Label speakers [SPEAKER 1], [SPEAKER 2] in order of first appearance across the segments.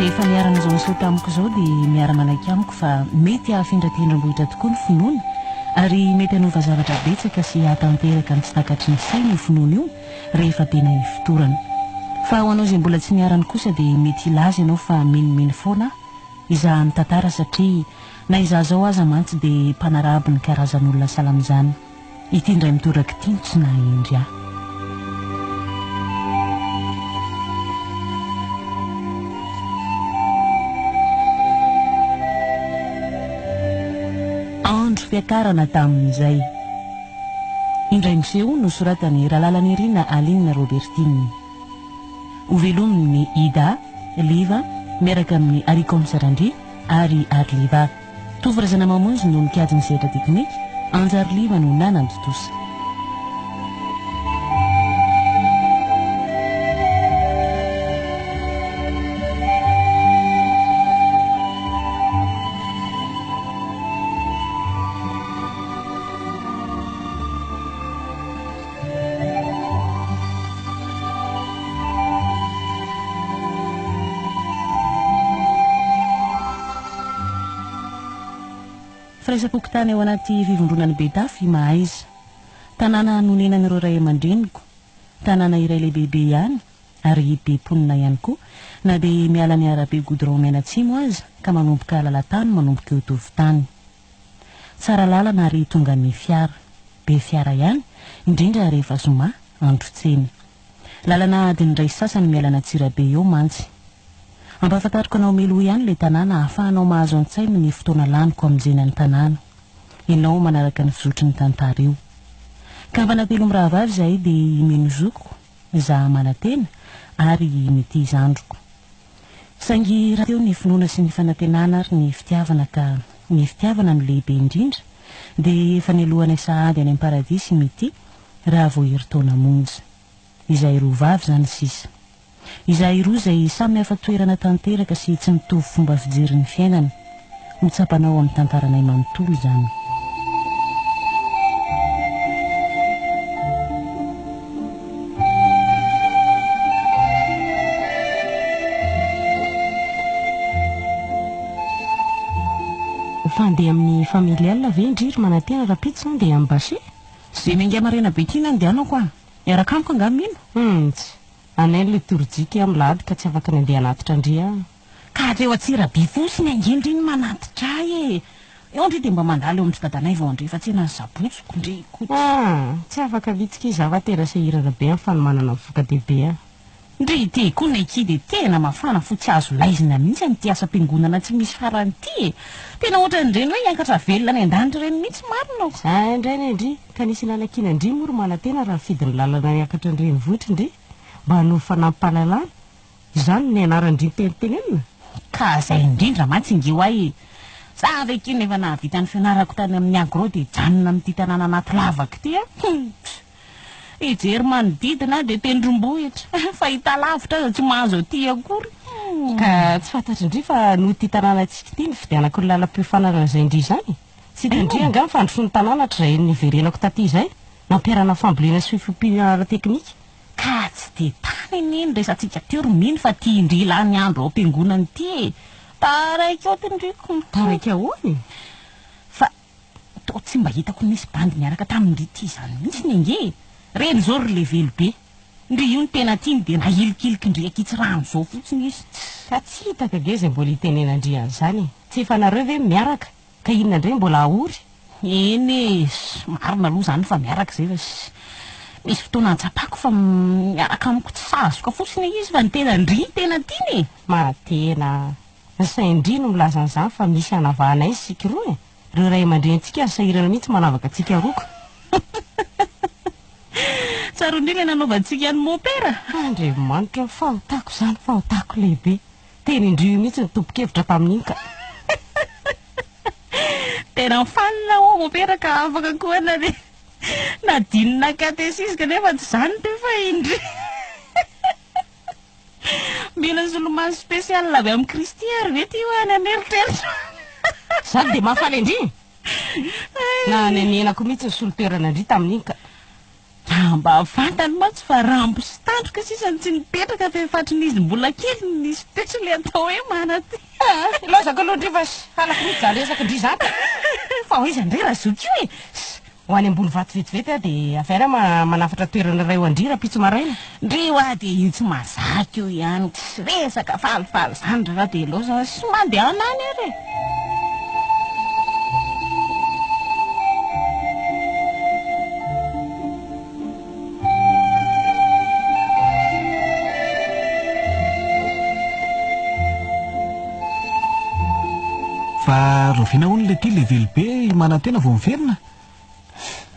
[SPEAKER 1] izay efa niara-nizao niseho tamiko izao dia miara-manaiky amiko fa mety hahafindra tendrombohitra tokoa ny finoana ary mety hanova zavatra betsaka sy hahatanteraka ny tsy takatry ny saina io finoana io rehefa tena ifotorana. Fa ho anao izay mbola tsy niharany kosa dia mety hilaza ianao fa minomino foana aho izaho mitantara satria na izaho izao aza mantsy dia mpanaraby ny karazan'olona salan'izany. Ity indray mitoraka ity no tsy nahahendry ahy. Andro fiakarana tamin'izay. Indray miseho nosoratan'i Ralalanirina Aline Robertine. Hovelomin'i Ida, Liva, miaraka amin'i Aricoms Randria ary Arliva. Tovo Razanamamonjy no mikajy ny sehatra teknika, Anjariliva no nanantontosa. Firaisam-pokontany ao anaty fivondronan'i Betafo i Mahaiza. Tanàna nonenan'ireo ray aman-dreniko. Tanàna iray lehibebe ihany ary be mponina ihany koa, na dia miala ny arabe goudron mianatsimo aza ka manomboka lalan-tany manomboka eo Tovotany. Tsara lalana ary tongan'ny fiara. Be fiara ihany, indrindra rehefa zoma, andro tsena. Lalana adiny iray sy sasany miala an'Antsirabe eo mantsy. Ampahafantariko anao mialoha ihany ilay tanàna ahafahanao mahazo an-tsaina ny fotoana laniko hamonjena ny tanàna. Ianao manaraka ny fizotry ny tantara io. Kambana telo mirahavavy izahay dia i Mino zokiko, izaho Manantena ary i Mitia zandriko. Saingy raha teo ny finoana sy ny fanantenana ary ny fitiavana ka ny fitiavana no lehibe indrindra dia efa nialohanay sahady any am-paradisa i Mitia raha vao herintaona monja. Izahay roa vavy izany sisa. Izahay roa izay samy hafa toerana tanteraka sy tsy mitovy fomba fijery ny fiainana. Ho tsapanao amin'ny tantaranay manontolo izany.
[SPEAKER 2] Fa handeha amin'ny familial ve ndry ry Manantena rahampitso handeha amin'ny bâché?
[SPEAKER 1] Ze miainga maraina be ty nandehanako an! Miaraka amiko angaha mino?
[SPEAKER 2] Humm tsy. Anay ny litorjika amin'ny lahady ka tsy afaka ny handeha hanatitra ndry an!
[SPEAKER 1] Ka hatreo Antsirabe fotsiny ange ndry ny manatitra ahy e! Eo ndry dia mba mandalo eo amin-dry dadanay vao andrefa tsena ny sabotsy ko ndry koto.
[SPEAKER 2] Ah! Tsy afaka mihitsy kay za fa tena sahirana be amin'ny fanomanana ny voka-dehibe an!
[SPEAKER 1] Ndry ity koa ny aky dia tena mafana fo tsy azo laizina mihitsy amin'ity asam-piangonana tsy misy farany ity e! Tena ohatran'ireny hoe hiakatra velona any an-danitra ireny mihitsy marina o!
[SPEAKER 2] Za indray anie ndry ka nisy nanakiana ndry moa ry manantena raha nifidy ny lalana hiakatra an-drenivohitra ndry mba hanovo fanampim-pahalalana Izany no nianaran-dry nitenitenenina?
[SPEAKER 1] Ka zay indrindra mantsy nge hoay e! Za ve kina efa nahavita ny fianarako tany amin'ny agro dia hijanona amin'ity tanàna anaty lavaka ity a! Humm! Hijery manodidina aho dia tendrombohitra, fahitalavitra aza tsy mahazo aty akory. Humm!
[SPEAKER 2] Ka tsy fantatr'ndry fa noho ity tanànantsika ity nividianako ny lalam-piofanana izay ndry izany? Tsy hitan-dry angaha ny fandrosoan'ny tanàna hatrizay niverenako taty izay? Nampiharana fambolena sy fiompiana ara-teknika.
[SPEAKER 1] Ka tsy dia tany anie ny resatsika teo ry Mino fa ty ndry lany andro ao am-piangonana ity e! Taraiky ao ty ndry ko!
[SPEAKER 2] Taraiky ahoana e?
[SPEAKER 1] Fa toa tsy mba hitako nisy bandy niaraka tamin-dry ity izany mihitsiny ange e! Reny izao ry levelo be! Ndry io no tena tiany dia nahilikilikin-dry ankitsirano izao fotsiny izy.
[SPEAKER 2] Ka tsy hitako ange izay mbola hitenenan-dry an'izany e! Tsy efa nareo ve no miaraka? Ka inona indray mbola hahory?
[SPEAKER 1] Eny e, marina aloha izany fa miaraka izay fa misy fotoana ahatsapako fa miaraka amiko tsy sazoka fotsiny ilay izy fa ny tena ndry no tena tiany e!
[SPEAKER 2] Mahatena a! Ny sain-dry no milaza an'izany fa misy hanavahanay isika roa e! Ireo ray aman-drenintsika aza sahirana mihitsy manavaka antsika roa ko!
[SPEAKER 1] Tsaroan-dry ilay nanaovantsika an'i Mompera?
[SPEAKER 2] Andriamanitra o! Fahotako izany, fahotako lehibe! Teny indreo io mihitsy no tompon-kevitra tamin'iny ka.
[SPEAKER 1] Tena fanina ho'a mompera ka afaka koa na dia nadinina katesizy kanefa tsy izany teo fa indry. Mila solomaso spécial avy amin'i Kristy ary ve ty ho'a any an'eritreritra.
[SPEAKER 2] Izany dia mahafaly an-dry? Nanenenako mihitsy ny solo-toerana an-dry tamin'iny ka.
[SPEAKER 1] Raha mba fantany mantsy fa rambo sy tandroka sisa no tsy nipetraka fa efa hatrin'izy mbola kely no nisy toetra ilay atao hoe manantena.
[SPEAKER 2] Ilaozako aloha ndry fa halako mihitsy izany resaka ndry izany. Fa ho aiza indray razoky io e? Ho any ambony vato vetivety aho dia avy any aho manafatra toerana iray ho an-dry rahampitso maraina.
[SPEAKER 1] Ndry hoa dia io tsy mahazaka io ihany, tsisy resaka falifaly izany ry raha dia ilaozana sy mandehana any ary e.
[SPEAKER 3] Fa rahoviana hono le ty le velo be i Manantena vao miverina?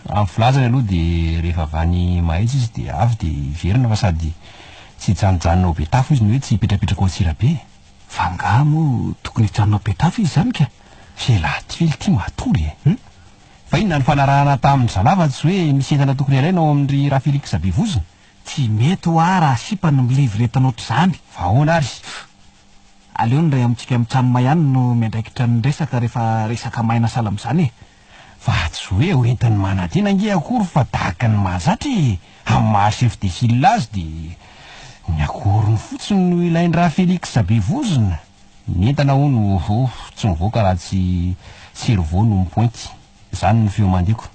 [SPEAKER 4] Amin'ny filazany aloha dia rehefa avy any Mahaiza izy dia avy dia hiverina fa sady tsy hijanojanona ao Betafo izy no hoe tsy hipetrapetraka ao Antsirabe e.
[SPEAKER 3] Fa angaha moa tokony hijanona ao Betafo izy izany ka?
[SPEAKER 4] F'elah ty ve ity matory e? Hum? Fa inona ny fanarahana tamin-dry zalahy fa tsy hoe misy entana tokony halaina ao amin-dry Rafelix Bevozona?
[SPEAKER 3] Tsy mety hoa raha sipa no mi-livre entana ohatr'izany.
[SPEAKER 4] Fa ahoana ary?
[SPEAKER 3] Aleo ny iray amintsika mitsam ihany no miandraikitra ny resaka rehefa resaka maina sahala amin'izany e!
[SPEAKER 4] Fa tsy hoe ho entin'ny manantena ange akory fa tahaka ny mahazatra e! Amin'ny maha chef de file azy dia ny akoriny fotsiny no ilain-dRafelix Bevozona. Ny entana hono ohoh tsy mivoaka raha tsy cerveau no mipointy. Izany no feo mandeko.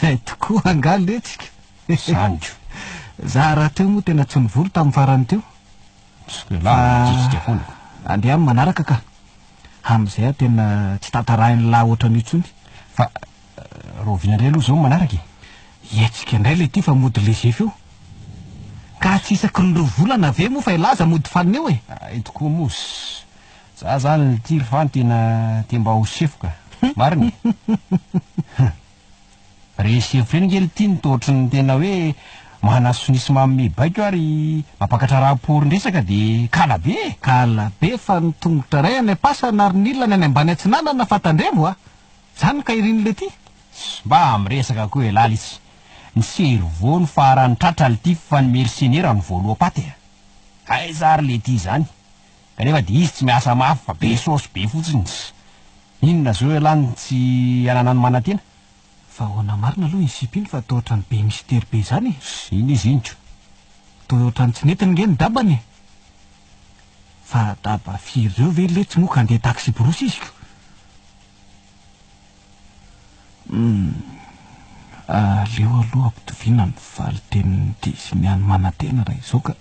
[SPEAKER 3] Zay tokoa angaha letsika.
[SPEAKER 4] Izany ko.
[SPEAKER 3] Za rahateo moa tena tsy nivory tamin'ny farany teo.
[SPEAKER 4] Fa
[SPEAKER 3] andeha amin'ny manaraka ka. Amin'izay aho tena tsy tantarahin'lah ohatran'io intsony.
[SPEAKER 4] Fa rahoviana indray aloha izao ny manaraka e?
[SPEAKER 3] Hetsika indray ilay ity fa mody lezefy eo. Ka tsy isaky ny roa volana ve moa fa hilaza mody fanina eo e?
[SPEAKER 4] Hay tokoa moa. Za zany ity ry Fano tena te mba ho sefo ka. Marina e? Re sefo reny nge lty no toa ohatran'ny tena hoe manasonia sy manome baiko ary mampakatra raporin-dresaka de kala be e!
[SPEAKER 3] Kala be fa ny tongotra iray any am-pasana ary ny ilany any ambany atsinanana fa tandremo a! Zany ka irin'i lty?
[SPEAKER 4] Mba miresaka koa elah litsy! Ny cerveau no farany tratra lty fa ny mercenaire no voaloham-paty e! Aiza ary lty izany? Kanefa dia izy tsy miasa mafy fa be saosy be fotsiny. Inona zao ialahy no tsy ananany manantena?
[SPEAKER 3] Fa ahoana marina aloha iny sipa iny fa toa ohatran'ny be mistery be izany e?
[SPEAKER 4] Iny izy iny ko.
[SPEAKER 3] Toa ohatran'ny tsy nety nge ny dabany e! Fa daba firy ireo ve letsy moa ka andeha taxi-brousse izy ko? Humm. Aleo aloha ampitoviana ny valin-tenin'ity sy ny an'i Manantena raha izao ka.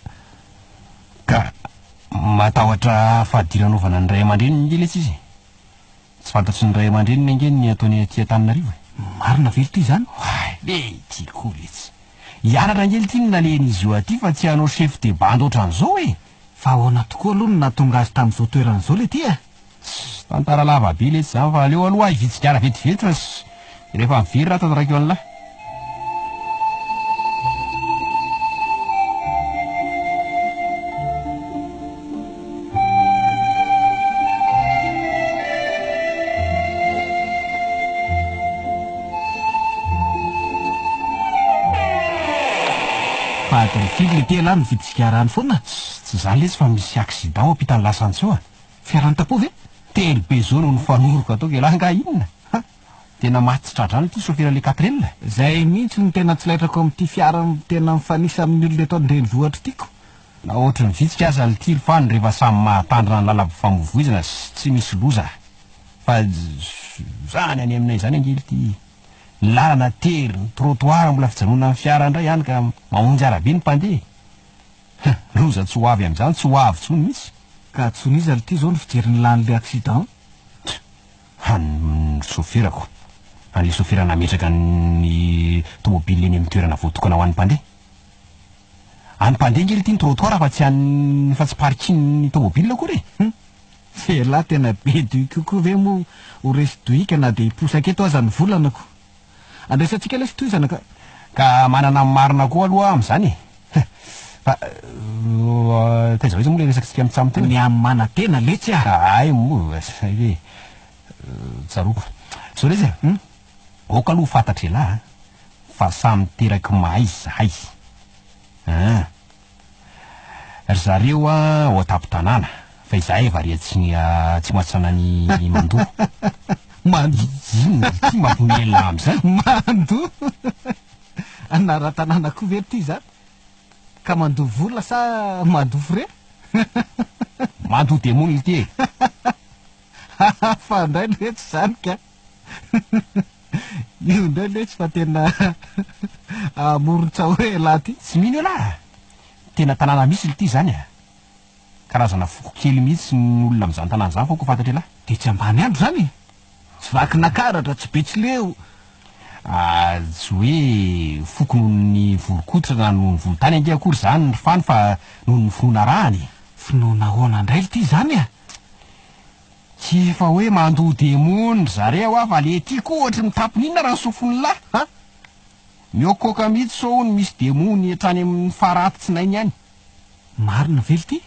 [SPEAKER 4] Ka matahotra fadiranovana ny ray aman-dreniny nge letsy izy e! Tsy fantatry ny ray aman-dreniny ange ny ataony aty Antananarivo e!
[SPEAKER 3] Marina ve lty izany?
[SPEAKER 4] Oay! Lety koa letsy! Hianatra ange lty no nalehan'izy io aty fa tsy hanao chef de bande ohatran'izao e!
[SPEAKER 3] Fa ahoana tokoa aloha no nahatonga azy tamin'izao toerana izao lety e?
[SPEAKER 4] Tss, tantara lava be letsy izany fa aleo aloha hividy sigara vetivety fa rehefa miverina aho tantaraiko an'lah.
[SPEAKER 3] Fa adiny firy lety ialahy no mividy sigara any foana?
[SPEAKER 4] Tss, tsy izany letsy fa misy accident ao ampitan'ny lasantsy eo a!
[SPEAKER 3] Fiaran'ny tapo ve?
[SPEAKER 4] Telo be zao no nifanoroka tao k'elah angaha inona? Ha! Tena maty tsy tra-drano ity sôfera le quatre L.
[SPEAKER 3] Zay mihitsy no tena tsy laitrako amin'ity fiara tena mifanisa amin'ny olona eto an-drenivohitra ity ko.
[SPEAKER 4] Na ohatry ny vitsika aza lty ry Fano rehefa samy mahatandrina ny lalam-pifamoivoizana sy tsy misy loza. Fa zany any aminay zany ange lty ny lalana tery, ny trottoir mbola fijanonan'ny fiara indray hany ka mamonjy arabe ny mpandeha. Loza tsy ho avy amin'izany tsy ho avy intsony mihitsy.
[SPEAKER 3] Ka tson'iza lty zao ny fijery ny lany le accident?
[SPEAKER 4] An'ny soferako. An'ilay sofera nametraka ny tomobile eny amin'ny toerana voatokana ho an'ny mpandeha. An'ny mpandeha ange ity ny trottoir fa tsy an'ny fa tsy parking ny tomobile akory e!
[SPEAKER 3] Hum! Elah tena be dohika koa ve moa ho resy dohika na dia hiposaka eto aza ny volana ko! Andraisantsika lesy tohizana ka.
[SPEAKER 4] Ka manana ny marina koa aloha aho amin'izany e! Fa taiza ho aiza moa ilay resakitsika mitsam teo e?
[SPEAKER 3] Ny amin'ny manantena letsy a!
[SPEAKER 4] Hay moa, hay ve e! Tsaroako. Izao lesy e! Aoka aloha ho fantatr'elah a! Fa samy teraky mahay izahay. An! Ry zareo ao an-tampon-tanàna, fa izahay avy ary atsimo atsinanan'i Mandoa.
[SPEAKER 3] Mandoa.
[SPEAKER 4] Inona ity mampihomehy an'lah amin'izany?
[SPEAKER 3] Mandoa. Anaran-tanàna koa ve ity izany? Ka mandoa vola sa mandoa frais?
[SPEAKER 4] Mandoa demony ity e!
[SPEAKER 3] Hafa indray letsy izany ka! Io indray letsy fa tena amoron-tsaho elah ty.
[SPEAKER 4] Tsy mino elah! Tena tanàna misy lty izany a! Karazana foko kely mihitsy ny olona amin'izany tanàna izany fa ko fantatr'elah.
[SPEAKER 3] Dia tsy ambany andro izany e! Tsy vakinankaratra, tsy betsileo.
[SPEAKER 4] Ah, tsy hoe foko noho ny volon-koditra na noho ny volontany ange akory izany ry Fano fa noho ny finoana arahana e!
[SPEAKER 3] Finoana ahoana indray lty izany a!
[SPEAKER 4] Tsy efa hoe mandoa demony ry zareo aho fa le ty koa ohatry ny tapon'inona raha ny sofin'lah a! Mihoakoaka mihitsy sao hono misy demony hatrany amin'ny fara atitsinainy any.
[SPEAKER 3] Marina ve lty?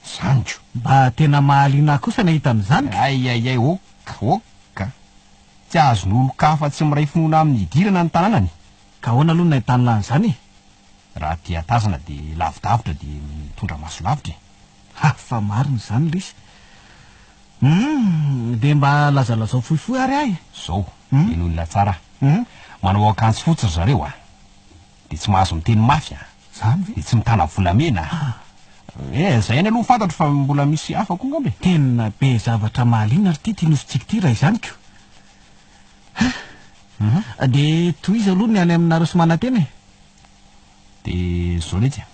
[SPEAKER 4] Zany ko!
[SPEAKER 3] Mba tena mahaliana ahy kosa ny hahita an'izany ka!
[SPEAKER 4] Ay ay ay ok ok a! Tsy azon'olon-kafa tsy miray finoana aminy idirana ny tanànany.
[SPEAKER 3] Ka ahoana aloha no nahitan'lah an'izany e?
[SPEAKER 4] Raha te hatazana dia lavidavitra dia mitondra maso lavitra e!
[SPEAKER 3] Hafa marina izany lesy. Humm, dia mba lazalazao fohifohy ary ahy e!
[SPEAKER 4] Zao, henoin'lah tsara a! Manao akanjo fotsy ry zareo a! Dia tsy mahazo miteny mafy a!
[SPEAKER 3] Zany ve?
[SPEAKER 4] Dia tsy mitana volamena a! Eh, zay ihany aloha no fantatro fa mbola misy hafa koa angamba e!
[SPEAKER 3] Tena be zavatra mahaliana ry ty ity nofintsika ity raha izany ko! Ha! Dia tohizo aloha ny any aminareo sy Manantena e!
[SPEAKER 4] Dia zao letsy a!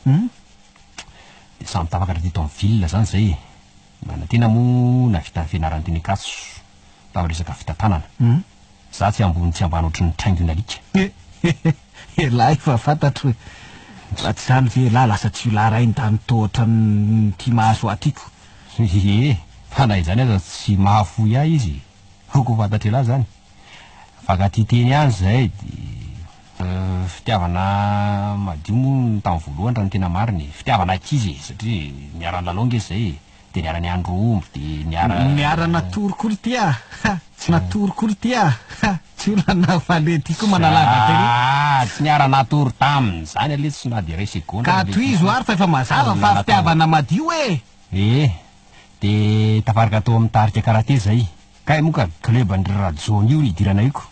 [SPEAKER 4] Dia samy tafakatra teto amin'ny ville zany zay e! Manantena moa nahavita ny fianarany teny Ankatso tamin'ny resaka fitantanana. Za tsy ambony tsy ambany ohatry ny traingon'alika.
[SPEAKER 3] Elah efa fantatro e! Raha tsy izany ve elah lasa jiolahy rain-dany toa ohatran'ity mahazo ahy ity ko!
[SPEAKER 4] Ie, fa na izany aza tsy mahafoy ahy izy e! Aoka ho fantatr'elah izany. Mifankatia teny ihany izahay dia. Fitiavana madio moa ny tamin'ny voalohany raha ny tena marina e! Fitiavana ankizy e! Satria niara-nilalao ange izay e! Dia niara-niandry omby, dia niara.
[SPEAKER 3] Niara-natory koa ry ty ah! Tsy natory koa ry ty ah! Tsy olana fa le ty koa manalava tery.
[SPEAKER 4] Ah! Tsy niara-natory tamin'izany aloha tsy na dia iray segondra
[SPEAKER 3] Ka
[SPEAKER 4] aza le ty
[SPEAKER 3] tohizo
[SPEAKER 4] koa.
[SPEAKER 3] ary fa efa mazava fa fitiavana madio e!
[SPEAKER 4] Ee! Dia tafaraka tao amin'ny tarika karate izay. Kay moa ka club an-dry Rajohny io nidirana io ko.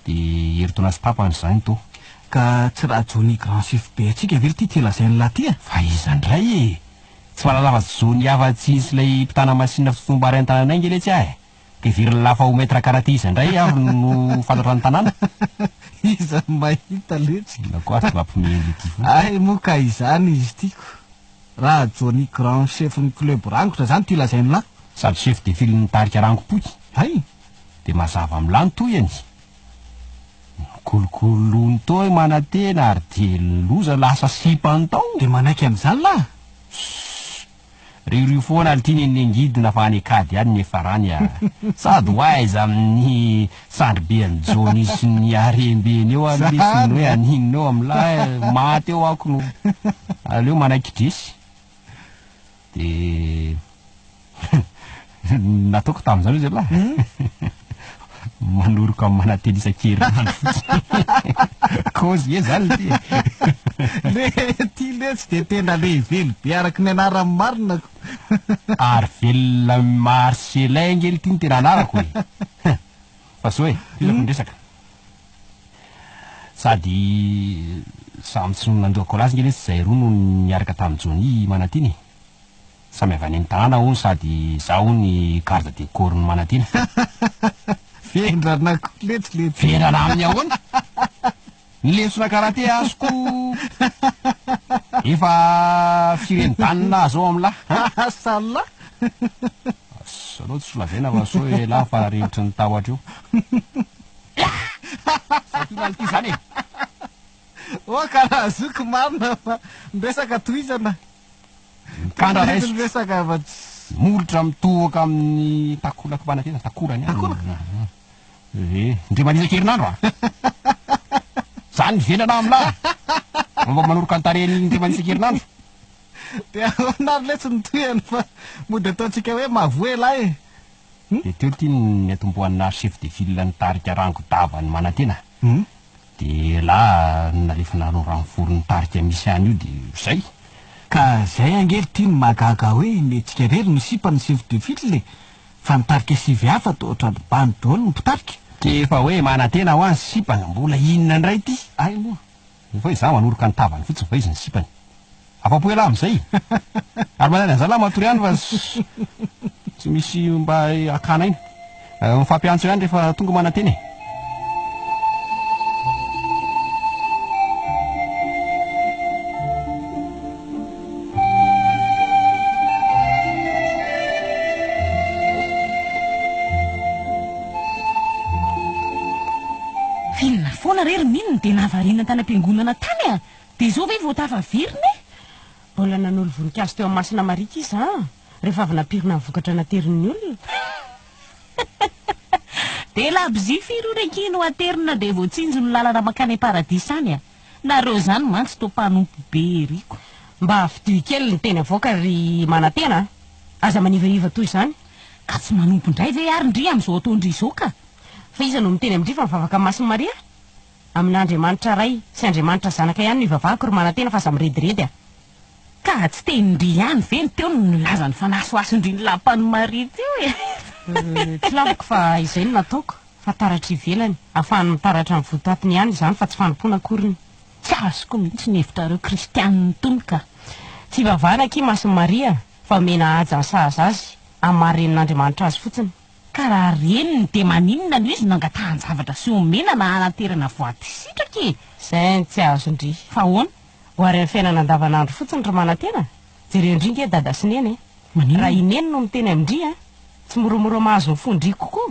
[SPEAKER 4] Dia herintaona sy tapany izany tô.
[SPEAKER 3] Ka tsy Rajohny grand chef be antsika ve ity tia lazain'lah ty a?
[SPEAKER 4] Fa iza indray e? Tsy mahalala afa-tsy Johnny afa-tsy sy ilay mpitana masinina fitotom-bary an-tananay ange letsy aho e! Ka heverin'lah fa ho maître karate iza indray aho no fantatro any tanàna?
[SPEAKER 3] Iza no mahita letsy?
[SPEAKER 4] Inona koa ary ty mampiomehy an'le ty foana?
[SPEAKER 3] Hay moa ka izany izy ity ko. Raha Johnny grand chef ny club rangotra zany ty lazain'lah.
[SPEAKER 4] Sady chef de file ny tarika rangopohy.
[SPEAKER 3] Hay!
[SPEAKER 4] Dia mazava amin'lah ny tohiny. Nikolokoloiny tao i Manantena ary dia loza lasa sipany tao.
[SPEAKER 3] Dia manaiky an'izany lah?
[SPEAKER 4] Sss! Riorioa foana lty ny ny angidina fa any an-kady any ny hiafarany a! Sady ho aiza amin'ny sandry be an'i Johnny sy ny harem-beny eo anie sy ny hoe haninona eo amin'lah maty eo ako no aleo manaiky dresy. Dia nataoko tamin'izany hoy zalahy. Manoroka amin'ny manantena isan-kerinandro fotsiny. Kôzy nge zany ity e.
[SPEAKER 3] Le ty letsy dia tena lehively be araky ny anarany marina ko.
[SPEAKER 4] Arivelo Marcellin nge ity no tena anarako e. Fa zao e, tohizako ny resaka. Sady samy tsy nandoa kôlazy nge letsy zahay roa no niaraka tamin'i Johnny Manantena e. Samy avy any amin'ny tanàna hono sady izaho hono ny garde de corps n'i Manantena.
[SPEAKER 3] Vendrana koa letsy le ty.
[SPEAKER 4] Vendrana amin'ny ahoana? Ny lesona karate azoko efa firy dan aho zao amin'lah an?
[SPEAKER 3] Asalah.
[SPEAKER 4] Asa aloha tsy ho lazaina fa sao elah fa rempotry ny tahotra eo. Santionany ity zany e!
[SPEAKER 3] Oh ka raha zoky marina fa ny resaka tohizana.
[SPEAKER 4] Mikandra
[SPEAKER 3] Tohizo
[SPEAKER 4] raisiko.
[SPEAKER 3] ny resaka fa tsy.
[SPEAKER 4] Molotra mitohoka amin'ny takolako manantena, takolany ihany.
[SPEAKER 3] Takolaka?
[SPEAKER 4] Eh, ndry manisa kerinandro a! Zany mivelana aminà! Mba manoroka ny tarehiny ndry manisa kerinandro.
[SPEAKER 3] Dia ahoana ary letsy ny tohiny fa mody ataontsika hoe mahavoa elah e!
[SPEAKER 4] Dia teo ity ny niatombohan'ny chef de file nitarika rango-dava ny manantena. Dia elah nalefa nanao renfort ny tarika misy any io dia zay.
[SPEAKER 3] Ka zay ange ry ty no mahagaga hoe ny antsika irery no sipa ny chef de file e! Fa ny tarika sivy hafa toa ohatran'ny bandy daholo ny mpitarika.
[SPEAKER 4] Efa hoe manantena hoa ny sipany, mbola inona indray ity?
[SPEAKER 3] Hay moa.
[SPEAKER 4] Fa izaho manoroka ny tavany fotsiny fa izy ny sipany. Afa-po ialahy amin'izay? Ary manana an'izany lahy matory ihany fa tsy misy mba hakana aina. Mifampiantso ihany rehefa tonga manantena e.
[SPEAKER 1] Inona foana re ry Mino dia nahavariana tany am-piangonana tany a! Dia izao ve vao tafaverina e?
[SPEAKER 2] Mbola nanolo voninkazo teo amin'ny Masina Maria kisa an! Rehefa avy nampirina ny vokatra naterin'ny olona.
[SPEAKER 1] Dia labozia firy io ry ankihy no aterina dia voatsinjo ny lalana mankany am-paradisa any a! Nareo izany mantsy toa mpanompo be ery ko.
[SPEAKER 2] Mba fidio kely ny teny avoaka ry Manantena a! Aza manivaiva toy izany.
[SPEAKER 1] Ka tsy manompo indray ve ary ndry amin'izao ataon-dry izao ka?
[SPEAKER 2] Fa iza no miteny amin-dry fa mivavaka amin'ny Masin'i Maria? Amin'Andriamanitra Ray sy Andriamanitra Zanaka ihany no ivavahako ry Manantena fa aza mirediredy a!
[SPEAKER 1] Ka tsy tenin-dry ihany ve ny teo no nilaza ny fanasohason-dry ny lapan'i Maria teo e?
[SPEAKER 2] Tsy laviko fa izay no nataoko, fa taratra ivelany, ahafahany mitaratra ny votoatiny ihany izany fa tsy fanompoana akoriny.
[SPEAKER 1] Tsy azoko mihitsy ny hevitrareo kristianina itony ka!
[SPEAKER 2] Tsy ivavahana akia Masin'i Maria fa omena haja ny sahaza azy amin'ny maha renin'Andriamanitra azy fotsiny.
[SPEAKER 1] Ka raha reniny dia maninona no izy no angatahan-javatra sy omena na anaterana voady sitraka e?
[SPEAKER 2] Izay no tsy azon-dry.
[SPEAKER 1] Fa ahoana?
[SPEAKER 2] Ohary amin'ny fiainana andavanandro fotsiny ry Manantena a! Jereo ndry nge dada sy neny e!
[SPEAKER 1] Maninona?
[SPEAKER 2] Raha i neny no miteny amin-dry a! Tsy moramora mahazo ny fon-dry kokoa?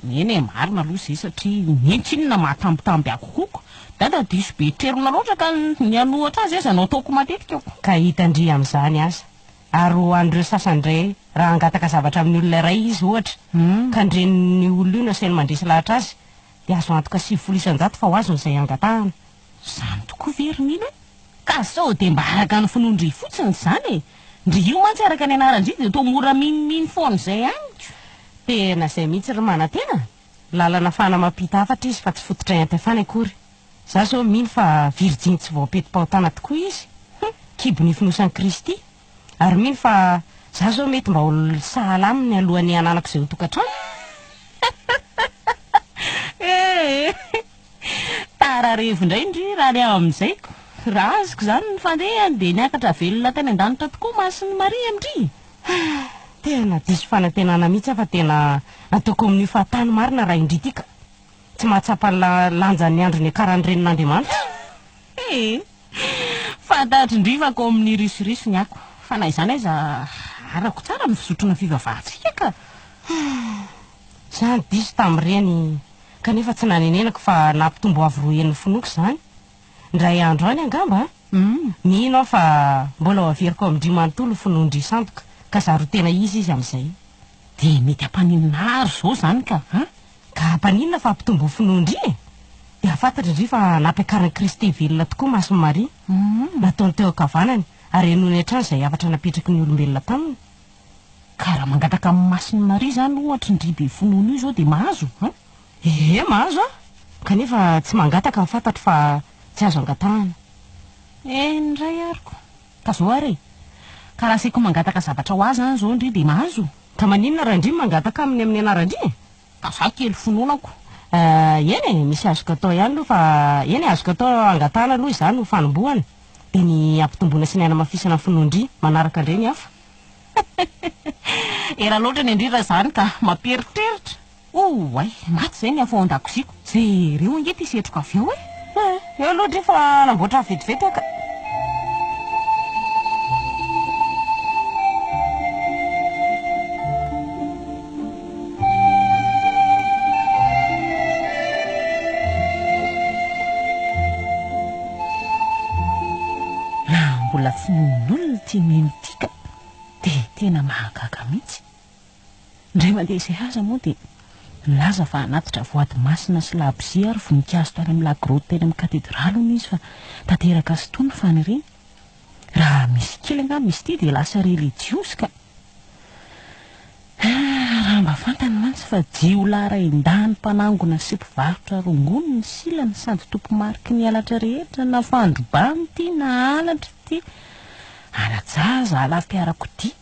[SPEAKER 1] Eny e, marina aloha izay satria neny tsinona mahatambitamby ahy kokoa ko! Dada diso be trerona loatra ka ny hanohatra azy aza no ataoko matetika ko!
[SPEAKER 2] Ka hitan-dry amin'izany aza. Ary ho an'ireo sasany indray, raha hangataka zavatra amin'ny olona iray izy, ohatra, ka ny renin'io olona io no asainy mandresy lahatra azy, dia azo antoka 90% fa ho azony izay angatahana.
[SPEAKER 1] Izany tokoa ve ry Mino e? Ka sao dia mba araka ny finoan-dry fotsiny izany e? Ndry io mantsy araka ny anaran-dry dia toa mora minomino foana izay amiko.
[SPEAKER 2] Tena izay mihitsy ry Manantena a! Lalana afahana mampita hafatra izy fa tsy fototra iantefana akory. Za zao mino fa virjiny tsy voapetim-pahotana tokoa izy, hum, kibo nifonosan'i Kristy, ary mino fa za zao mety mba ho sahala aminy alohan'ny hananako izay ho tokantrano.
[SPEAKER 1] Ee, tara revo indray ndry raha ny amin'izay ko. Raha azoko izany ny fandehany dia niakatra velona tany an-danitra tokoa Masin'i Maria ndry.
[SPEAKER 2] Tena diso fanantenana mihitsy aho fa tena ataoko amin'io fahatany marina raha indry ity ka. Tsy mahatsapa ny lanjan'ny andro niakaran'ny renin'Andriamanitra.
[SPEAKER 1] Ee, fantatro ndry fa ko amin'ny risoriso ny ako. Fa na izany aza arako tsara ny fizotry ny fivavahantsika ka.
[SPEAKER 2] Za diso tamin'ireny kanefa tsy nanenenako fa nampitombo avo roa heny ny finoako izany. Indray andro any angamba an! Mino aho fa mbola ho averiko amin-dry manontolo ny finoan-dry sandoka ka zary ho tena izy izy amin'izay.
[SPEAKER 1] Dia mety hampaninona ahy ry zao izany ka an!
[SPEAKER 2] Ka hampaninona fa hampitombo ny finoan-dry e! Dia hahafantatra ndry fa nampiakarin'i Kristy velona tokoa Masin'i Maria. Nataony teo ankavanany ary henoiny hatrany izay hafatra napetraky ny olombelona taminy.
[SPEAKER 1] Ka raha mangataka amin'i Masin'i Maria izany ohatra ndry be finoana io izao dia mahazo an?
[SPEAKER 2] Ee, mahazo aho. Kanefa tsy mangataka ny fantatro fa tsy azo angatahana.
[SPEAKER 1] Eny indray ary ko. Ka zao ary e! Ka raha asaiko mangataka zavatra ho ahy izany izao ndry dia mahazo?
[SPEAKER 2] Ka maninona raha ndry mangataka aminy amin'ny anaran-dry e?
[SPEAKER 1] Ka za kely finoana ko.
[SPEAKER 2] Eny e, misy azoko atao ihany aloha fa, eny e, azoko atao angatahana aloha izany ho fanombohana, dia ny hampitomboana sy ny hanamafisana ny finoan-dry manaraka indray ny hafa.
[SPEAKER 1] Ela loatra ny an-dry raha izany ka, mampieritreritra. Oay, maty izay ny afo ao an-dakoziako. Jereo ange ity setroka avy ao e!
[SPEAKER 2] Eo aloha dry fa hanamboatra vetivety aho ka.
[SPEAKER 1] Raha mbola finoan'olona ity mino ity ka, dia tena mahagaga mihitsy. Indray mandeha izay aza moa dia nilaza fa hanatitra voady masina sy labozia ary voninkazo tany amin'ny lagrotte teny amin'ny katedraly hono izy fa tanteraka sy tony ny faniriany. Raha misy kely angamba izy ity dia lasa relijiozy ka. Ah, raha mba fantany mantsy fa jiolahy rain-dahiny mpanangona sy mpivarotra rongony ny silany sady tompo-mariky ny halatra rehetra na fandrobana ity na halatra ity, hala-jaza, hala-fiarakodia.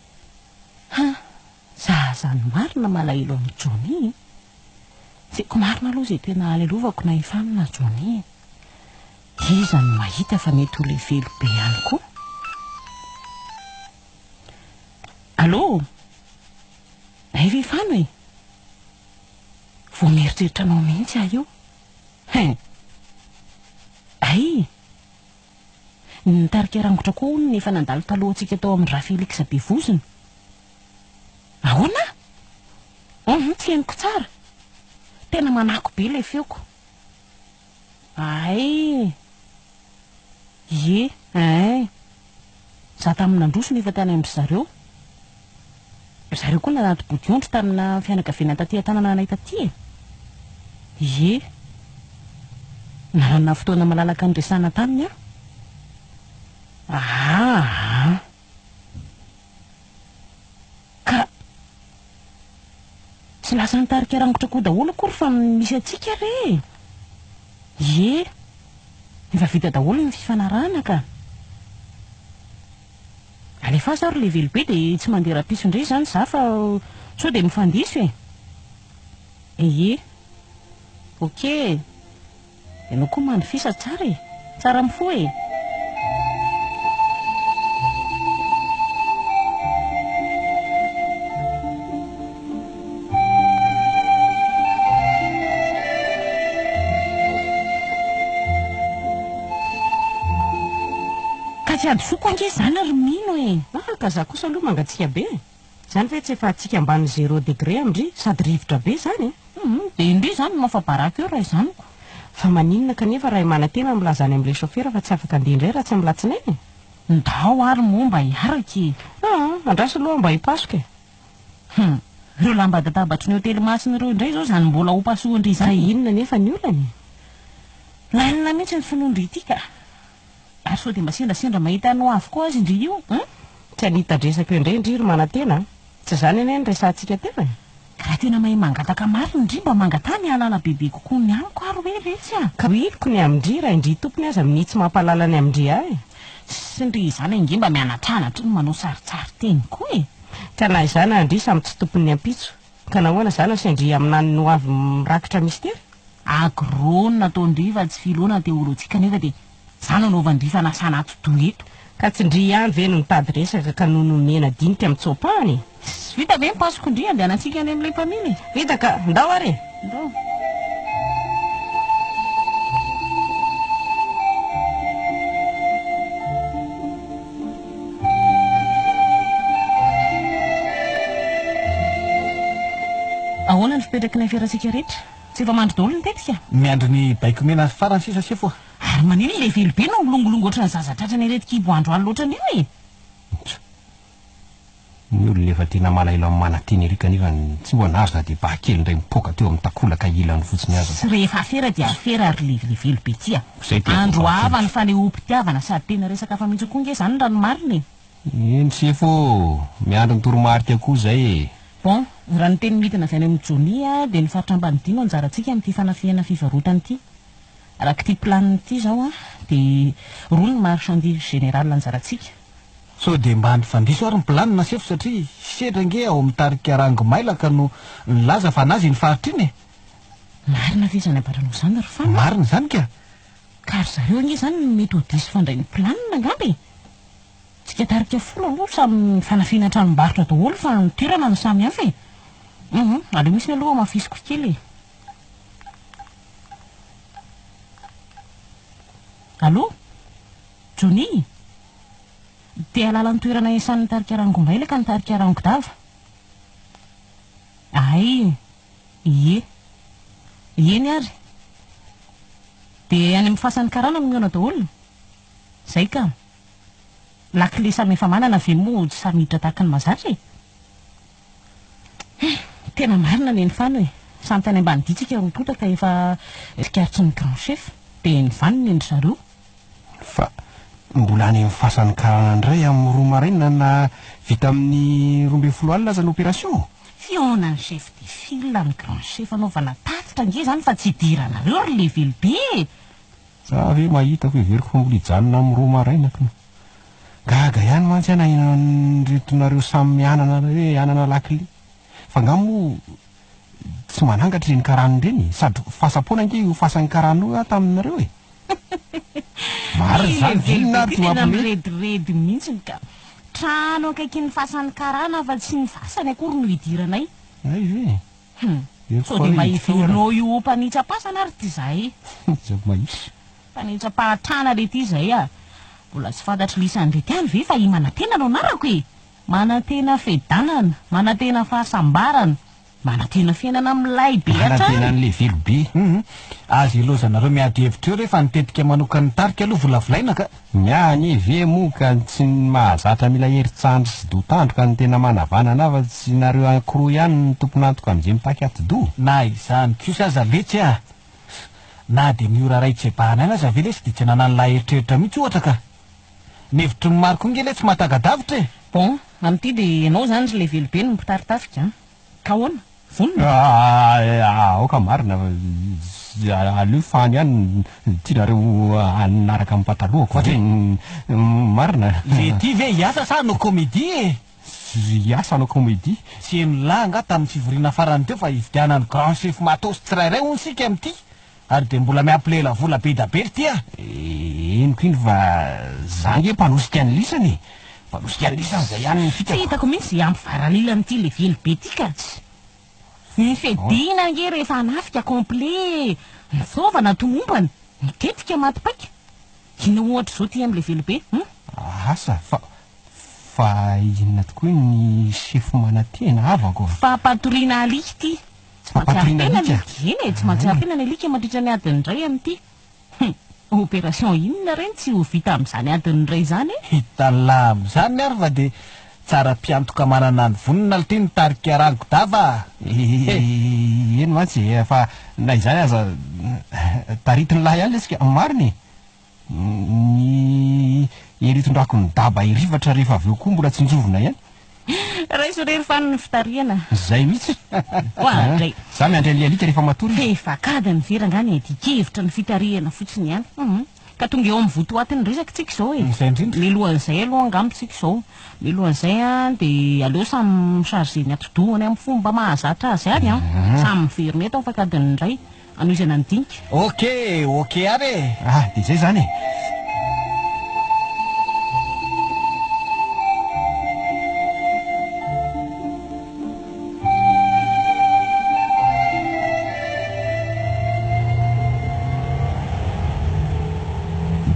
[SPEAKER 1] Ha! Za zany marina malahelo an'i Johnny e! Tsy haiko marina aloha izay tena halelovako na i Fano na Johnny e!
[SPEAKER 2] Iza no mahita fa mety ho levelo be ihany koa? Allô? Hay ve Fano e? Vao mieritreritra anao mihitsy aho io. Hein! Hay! Ny nitarika rangotra koa hono ny efa nandalo talohantsika tao amin'i Rafelix Bevozona. Ahoana? Hum, tsy henoko tsara. Tena manako be ilay feoko. Hay! Ie, ein! Za tamin'ny nandroso no efa tany amin-dry zareo. Ry zareo koa nanaty bodiondry tamina fianakaviana taty an-tanana anay taty e! Ie. Nanana fotoana malalaka niresahana taminy aho. Aa! Ka tsy lasa nitarika rangotra koa daholo akory fa misy antsika re e! Ie! Efa vita daholo ny fifanarahana ka! Alefaso ary le velobe dia tsy mandeha rapiso indray izany za fa sao dia mifandiso e! Ie! Ok e! Ianao koa manofisa tsara e! Tsara mifoha e! Ka tsy hadisoako ange izany ry Mino e!
[SPEAKER 1] Ah, ka za kosa aloha mangatsiaka be e! Izany ve tsy efa hatsiaka ambanin'ny zéro degré amin-dry? Sady rivotra be izany e!
[SPEAKER 2] Hum, dia ndry izany no mafa-baraka eo raha izany ko!
[SPEAKER 1] Fa maninona kanefa raha i Manantena milaza any amin'ilay chauffeur fa tsy afaka handeha indray raha tsy amin'ny latsinainy e?
[SPEAKER 2] Ndao ary moa mba hiaraka e!
[SPEAKER 1] Ah, andraso aloha mba hipasoka e!
[SPEAKER 2] Hum, ireo lamba-databatry ny hotely masina ireo indray izao izany mbola ho pasohan-dry
[SPEAKER 1] Ka
[SPEAKER 2] izany e!
[SPEAKER 1] inona anefa ny olana e?
[SPEAKER 2] Lalina mihitsy ny finoan-dry ity ka! Ary sao dia mba sendrasendra mahita anao avokoa azy ndry io hein?
[SPEAKER 1] Tsy hanita-dresaka eo indray ndry ry Manantena a! Tsy izany anie no resahantsika teo e!
[SPEAKER 2] Ka raha tena mahay mangataka marina ndry mba mangataha ny hahalala bebe kokoa ny amiko ary hoe retsy a!
[SPEAKER 1] Ka hoiliko ny amin-dry raha indry tompony aza minia tsy mampahalala ny amin-dry ahy e!
[SPEAKER 2] Sy ndry izany ange mba mianatranatra ny manao sarintsarin-teny koa e!
[SPEAKER 1] Ka na izaho na ndry samy tsy tompon'ny ampitso. Ka nahoana izaho no asian-dry haminany ny ho avy mirakitra mistery?
[SPEAKER 2] Agro no nataon-dry fa tsy philo na teolojia kanefa dia za no anaovan-dry fanasana atidoha eto.
[SPEAKER 1] Ka tsy ndry ihany ve no nitady resaka ka no nomena dinika mitsoa-pahana e?
[SPEAKER 2] Tsy vita ve ny pasoko-ndry andehanantsika any amin'ilay mpamily e?
[SPEAKER 1] Vita ka! Ndao ary e!
[SPEAKER 2] Ndao. Ahoana ny fipetraky ny aferantsika rehetra? Tsy efa mandry daholo ny tetika?
[SPEAKER 3] Miandry ny baiko mena farany sisa sefo a!
[SPEAKER 2] Ary maninona ilay velo be no milongolongo ohatran'ny zaza tratran'ny aretin-kibo andro alina ohatran'io e?
[SPEAKER 4] Tsa. Ny olona efa tena malahelo amin'ny manantena ery kanefa tsy mba nahazo na dia ba kely indray mipoaka teo amin'ny takolaka ilany fotsiny aza.
[SPEAKER 2] Tsy rehefa afera dia afera ry le velo be ty a!
[SPEAKER 4] Zay dia
[SPEAKER 2] Andro
[SPEAKER 4] voavaky
[SPEAKER 2] hafa ny
[SPEAKER 4] mihitsy.
[SPEAKER 2] fanehoam-pitiavana sady tena resaka hafa mihitsy koa nge zany raha ny marina e!
[SPEAKER 4] Eny sefo ô! Miandry ny toromarika koa zay e!
[SPEAKER 2] Bon, raha ny teny midina avy any amin'i Johnny dia ny faritra Ambanidia no anjarantsika amin'ity fanafihana fivarotana ity. Araka ity planina ity izao dia roa ny marchandise générale anjarantsika.
[SPEAKER 3] Sao dia mba nifandiso ary ny planina sefo satria sedra ange ao amin'ny tarika Rangomailaka no nilaza fa an'azy iny faritra iny e!
[SPEAKER 2] Marina ve izany ambaranao izany ry Fano a?
[SPEAKER 3] Marina izany ka!
[SPEAKER 2] Ka ry zareo ange izany no mety ho diso fandray ny planina angamba e! Tsika tarika folo aloha samy fanafihana tranombarotra daholo fa ny toerana no samy hafa e! Hum, aleo mihitsy aloha hamafisiko kely e! Allô? Johnny? Te hahalala ny toerana iasan'ny tarika Rangombailaka ny tarika Rangodava? Hay, ie. Eny ary. Dia any amin'ny fasan'ny karana no mihaona daholo? Zay ka. Lakile samy efa manana ve moa tsy samy hiditra tahaka ny mahazatra e? Hein! Tena marina neny Fano e! Samy tany ambanidia tsika roa tonta ka efa tsikaritry ny grand chef dia nivanona eny ry zareo.
[SPEAKER 4] Fa mbola any amin'ny fasan'ny karana indray amin'ny roa maraina na vita amin'ny 12 alina aza ny opération?
[SPEAKER 2] Fihaonan'ny chef de file amin'ny grand chef anaovana tatitra ange izany fa tsy idiranareo ry levelo be e!
[SPEAKER 4] Za ve mahita ko heveriko fa mbola hijanona amin'ny roa maraina kno. Gaga ihany mantsy aho naheno an'ireto nareo samy mianana hoe hanana lakile. Fa nga moa tsy manangatra ireny karana ireny e? Sady fasam-poana ange io fasan'ny karana io aho taminareo e. Marina izany,
[SPEAKER 1] Ty
[SPEAKER 4] inona ary
[SPEAKER 1] lehibe
[SPEAKER 4] ty
[SPEAKER 1] ty tena
[SPEAKER 4] mampiomehy?
[SPEAKER 1] mirediredy mihitsy ka. Trano akaikin'ny fasan'ny karana fa tsy ny fasany akory no idiranay.
[SPEAKER 4] Hay ve?
[SPEAKER 1] Hum.
[SPEAKER 4] Eo
[SPEAKER 1] Sao dia
[SPEAKER 4] koa
[SPEAKER 1] mba
[SPEAKER 4] hoe hiditra ao ary.
[SPEAKER 1] heverinao io ho mpanitsa-pasana ary ty zahay.
[SPEAKER 4] Iza mahitsy?
[SPEAKER 1] Mpanitsa-pahantrana le ty zay a! Mbola tsy fantatry lisany rety ihany ve fa i Manantena no anarako e! Manantena fiadanana, manantena fahasambarana, manantena fiainana milay be
[SPEAKER 4] Manantena
[SPEAKER 1] hatrany.
[SPEAKER 4] an'ilay velo be.
[SPEAKER 3] Hum. Aza ilaozanareo miady hevitra eo re fa ny tetika manokan'ny tarika aloha volavolaina ka.
[SPEAKER 4] Ny ahy anie ve moa ka tsy ny mahazatra mila herin-tsandry sy doha tandroka no tena manavanana ahy fa tsy nareo ankiroa ihany no tompon'antoka amin'izay mitaky atidoha.
[SPEAKER 3] Na izany kosa aza letsy a! Na dia ny ora iray tsebahana aina aza ve lesy dia tsy ananan'lah eritreritra mihitsy ohatra ka! Ny hevitry ny maro koa nge letsy mahataka-davitra e!
[SPEAKER 1] Bon, amin'ity dia ianao izany ry Levelobe no mpitari-tafika an! Ka ahoana? Vonona?
[SPEAKER 4] Aoka marina fa aleo fany ihany tianareo hanaraka ny patalohako ve? Marina.
[SPEAKER 3] Le ty ve hiasa sa hanao comédie e?
[SPEAKER 4] Hiasa hanao comédie.
[SPEAKER 3] Tsy henon'lah angaha tamin'ny fivoriana farany teo fa hividianan'ny grand chef matos tsirairay hono isika amin'ity? Ary dia mbola miampy lela vola be da be ry ty a!
[SPEAKER 4] Henoko iny fa za nge mpanosika ny lisany e! Mpanosika ny lisany zay ihany ny
[SPEAKER 1] Tsy
[SPEAKER 4] fikako.
[SPEAKER 1] hitako mihitsy izay hampivaralila an'ity levely be ity ka! Ny fiadiana ange rehefa hanafika complet e! Ny fitaovana tomombana, ny tetika maty paika. Inona ohatra izao ity amin'ny levely be hum?
[SPEAKER 4] Asa fa fa inona tokoa ny sefo manantena havako a!
[SPEAKER 1] Fampatoriana alika ity. Tsy mahatsiaro
[SPEAKER 4] Fampatoriana
[SPEAKER 1] tena ny
[SPEAKER 4] alika?
[SPEAKER 1] alika. Eny e, tsy mahatsiaro tena ny alika mandritra ny adiny iray amin'ity. Hum, opération inona re no tsy ho vita amin'izany adiny iray izany e?
[SPEAKER 3] Hitan'lah amin'izany ary fa dia tsara mpiantoka manana ny vonona lty ny tarika Rangodava a!
[SPEAKER 4] Eny mantsy e, fa na izany aza taritin'lah ihany lesy ka, marina e! Ny hery itondrako ny daba hirifatra rehefa avy eo koa mbola tsinjovina ihany.
[SPEAKER 1] Raiso irery fa ny fitarihana.
[SPEAKER 4] Zay mihitsy.
[SPEAKER 1] Oadray.
[SPEAKER 4] Za miandry an'ilay alika rehefa matory izy.
[SPEAKER 1] Efa akadiny ve rangaha ny adikevitra ny fitarihana fotsiny ihany. Hum. Ka tonga eo amin'ny votoatin'ny resaka tsika izao e.
[SPEAKER 3] Izay indrindra.
[SPEAKER 1] Mialohan'izay aloha angamba tsika izao. Mialohan'izay an, dia aleo samy mi-charger ny atidohany amin'ny fomba mahazatra azy any an. Samy miverina eto afaka adiny iray. Hanohizana ny dinika.
[SPEAKER 3] Ok, ok ary e!
[SPEAKER 4] Ah, dia izay izany e!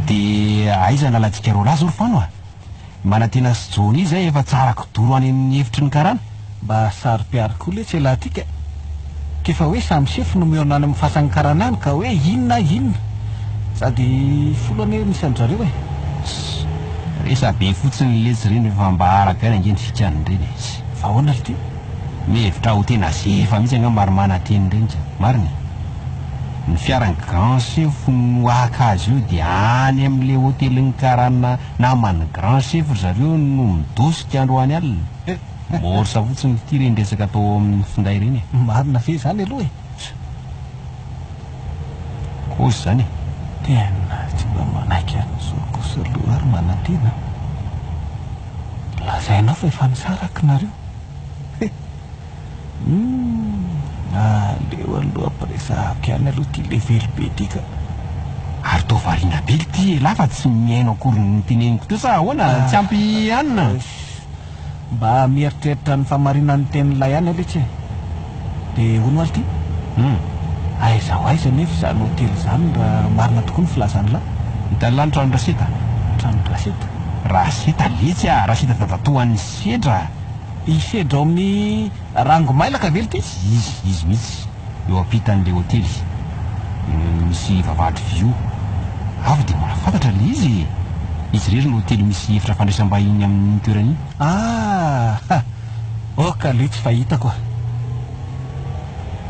[SPEAKER 4] Dia aiza ny lalantsika roalahy zao ry Fano a? Manantena sy Johnny izay efa tsara kidoro any amin'ny efitry ny karana.
[SPEAKER 3] Mba saro-piaro koa letsy elah ty ka! K'efa hoe samy sefo no mihaona any amin'ny fasan'ny karana any ka hoe inona inona! Sady folo anie misy an-dry zareo e!
[SPEAKER 4] Ss! Resa-be fotsiny letsy ireny rehefa mba araka aina ange ny fikan'ireny e! Ss!
[SPEAKER 3] Fa ahoana ry ty?
[SPEAKER 4] Mihevitra ho tena zefa mihitsy angamba ry manantena ireny ka! Marina e! Ny fiaran'ny grand chef no haka azy eo dia any amin'ilay hotelin'ny karana naman'ny grand chef ry zareo no midosika androany alina. Morsa fotsiny ity ireny resaka atao ao amin'ny finday ireny e.
[SPEAKER 3] Marina ve izany aloha e?
[SPEAKER 4] Kôzy izany e.
[SPEAKER 3] Tena tsy mba manaiky an'izao kosa aloha ary manantena a. Lazainao fa efa nisaraka nareo. He. Humm. Aleo aloha ampiresahako ihany aloha ity levely be ity ka.
[SPEAKER 4] Ary toa variana be ity elah fa tsy mihaino akory ny teneniko teo sa ahoana? Tsy ampy hanina?
[SPEAKER 3] Mba mieritreritra ny famarinan'ny tenin'ilay ihany aloha itsy e. Dia hono ary ity?
[SPEAKER 4] Hum.
[SPEAKER 3] Aiza ho aiza anefa izany hotely izany raha marina tokoa ny filazan'lah?
[SPEAKER 4] Hitan'lah ny tranon-dRaseta?
[SPEAKER 3] Tranon-dRaseta?
[SPEAKER 4] Raseta letsy a! Raseta dadatoan'i Sedra!
[SPEAKER 3] I Sedra ao amin'ny Rangomailaka ve ity?
[SPEAKER 4] Izy, izy mihitsy. Eo ampitan'ilay hotely. Misy vavahady vy io. Avy dia mahafantatra ilay izy e! Izy irery no hotely misy efitra fandraisam-bahiny amin'iny toerana iny.
[SPEAKER 3] Ah! Ok aloha tsy fahitako a!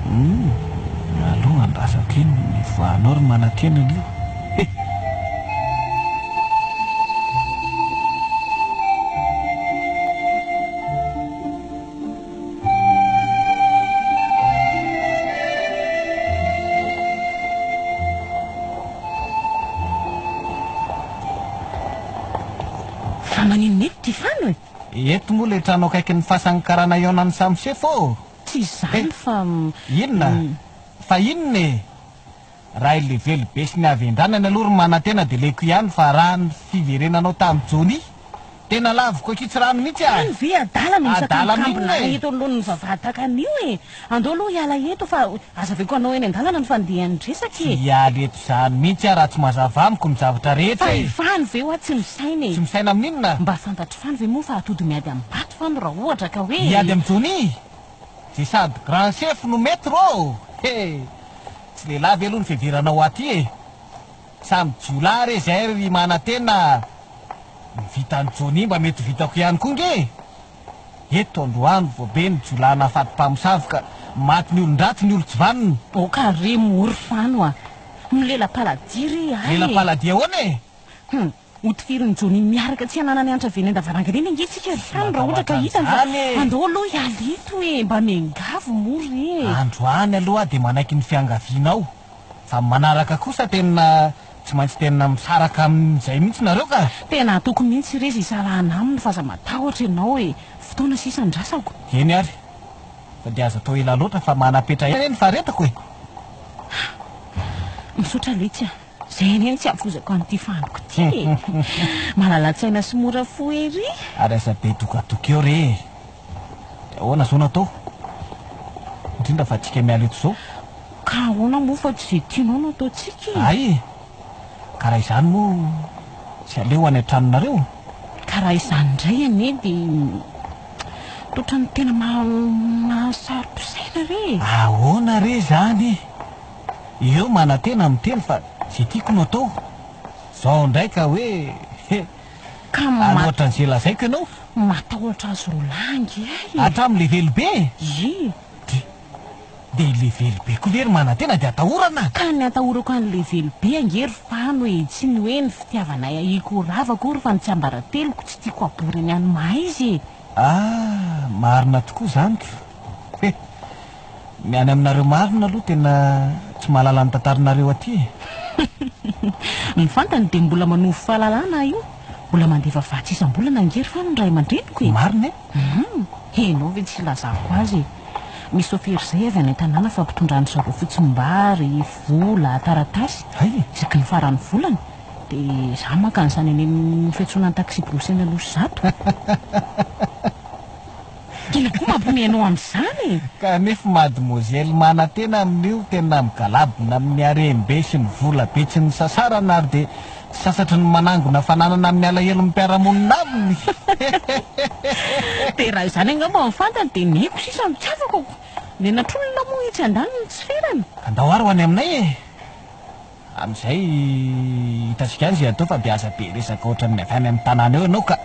[SPEAKER 3] Humm! Aloha andrasako eny ny voanao ry manantena aloha he!
[SPEAKER 1] Fa maninona eto ty Fano e?
[SPEAKER 3] Eto moa ilay trano akaikin'ny fasan'ny karana hihaonan'ny samy sefo ô!
[SPEAKER 1] Tsy izany fa.
[SPEAKER 3] Inona? Fa inona e? Raha i Levelo be sy ny havendranany aloha ry manantena dia leko ihany fa raha ny fiverenanao tamin'i Johnny, tena laviko ankitsirano mihitsy ah!
[SPEAKER 1] Any ve adala no
[SPEAKER 3] Adala
[SPEAKER 1] misakambokambona
[SPEAKER 3] amin'inona e?
[SPEAKER 1] eto anoloan'ny vavahady tahaka an'io e! Andao aloha hiala eto fa azavaiko anao eny an-dalana ny fandehan'ny resaka
[SPEAKER 3] Tsy
[SPEAKER 1] e!
[SPEAKER 3] hiala eto izany mihitsy aho raha tsy mazava amiko ny zavatra rehetra
[SPEAKER 1] Fa
[SPEAKER 3] e!
[SPEAKER 1] i Fano ve hoa tsy misaina e?
[SPEAKER 3] Tsy misaina amin'inona?
[SPEAKER 1] Mba fantatr'i Fano ve moa fa atody miady amin'ny bato Fano raha ohatra ka hoe.
[SPEAKER 3] Hiady amin'i Johnny? Zay sady grand chef no maître ô! He! Tsy lehilahy ve aloha ny fiheveranao aty e? Samy jiolahy re zay ry manantena a! Ny vitan'i Johnny mba mety ho vitako ihany koa nge e! Eto androany vao be ny jiolahy nahafaty mpamosavy ka maty ny olon-dratsy ny olon-tsy vanona.
[SPEAKER 1] Aoka re moa ry Fano a! Milela-paladia re ahy e!
[SPEAKER 3] Lela-paladia ahoana e?
[SPEAKER 1] Hum! Hotifirin'i Johnny miaraka tsy hananany antra avy eny an-davarangana eny ange tsika ry Fano raha ohatra ka hitany fa andao aloha hiala eto e! Mba miangavy moa re e!
[SPEAKER 3] Androany aloha aho dia manaiky ny fiangavianao fa ny manaraka kosa tena tsy maintsy tena misaraka amin'izay mihitsy nareo ka!
[SPEAKER 1] Tena ataoko mihitsy re izay hisarahana aminy fa aza matahotra ianao e! Fotoana sisa andrasako.
[SPEAKER 3] Eny ary, fa dia aza atao ela loatra fa manapetra ihany anie ny faharetako e!
[SPEAKER 1] Misaotra letsy a! Zay anie no tsy hafozako an'ity faniko ity e! Malala-tsaina sy mora fo ery!
[SPEAKER 3] Ary aza be dokadoka eo re e! Dia ahoana izao no atao? Indrindra fa tsika miala eto izao.
[SPEAKER 1] Ka ahoana moa fa tsy izay tianao no ataontsika e!
[SPEAKER 3] Hay e! Ka raha izany moa tsy aleo any an-tranonareo?
[SPEAKER 1] Ka raha izany indray anie dia toa ohatran'ny tena mahasaro-pisaina re e!
[SPEAKER 3] Ahoana re izany e? Eo manantena miteny fa ze tiako no atao. Zao ndray ka hoe he.
[SPEAKER 1] Ka
[SPEAKER 3] Anohatra an'ze lazaiko ianao.
[SPEAKER 1] Matahotra azy roalahy ange ahy e.
[SPEAKER 3] Hatramin'ny levelo be e.
[SPEAKER 1] Ie.
[SPEAKER 3] Dia dia levelo be koa ve ry manantena dia atahorana?
[SPEAKER 1] Ka ny atahorako an'i levelo be ange ry Fano e, tsy ny hoe ny fitiavanay ahiako ho rava akory fa ny tsiambarateloko tsy tiako habory any any mahaiza e.
[SPEAKER 3] Ah, marina tokoa izany ko. He. Ny any aminareo marina aloha tena tsy mahalala ny tantarinareo aty e.
[SPEAKER 1] Ny fantany dia mbola manovo fahalalana aho io. Mbola mandefa vatsy isam-bolana ange ry Fano ny ray aman-dreniko e.
[SPEAKER 3] Marina e.
[SPEAKER 1] Hum, enao ve tsy hilazako azy e. Misy sôfera izay avy any an-tanàna fa mpitondra an-dry zareo fotsim-bary, vola, taratasy.
[SPEAKER 3] Hay e.
[SPEAKER 1] Isaky ny faran'ny volana. Dia izaho maka an'izany any amin'ny fiantsonan'ny taxi-brousse eny Anosizato. Inona koa mampiomehy anao amin'izany e?
[SPEAKER 3] Kanefa mademoiselle manantena amin'io tena migalabona amin'ny harem-be sy ny vola be tsy nisasarana ary dia tsy sasatry ny manangona fananana amin'ny alahelon'ny mpiara-monina aminy.
[SPEAKER 1] Dia raha izany angamba no fantany dia ny aiko sisa no tsy afaka ko. Nenatr'olona moa etsy andaniny tsy ferana.
[SPEAKER 3] Andao ary ho any aminay e! Amin'izay hitantsika any izay atao fa dia aza be resaka ohatran'ny avy any amin'ny tanàna eo ianao ka.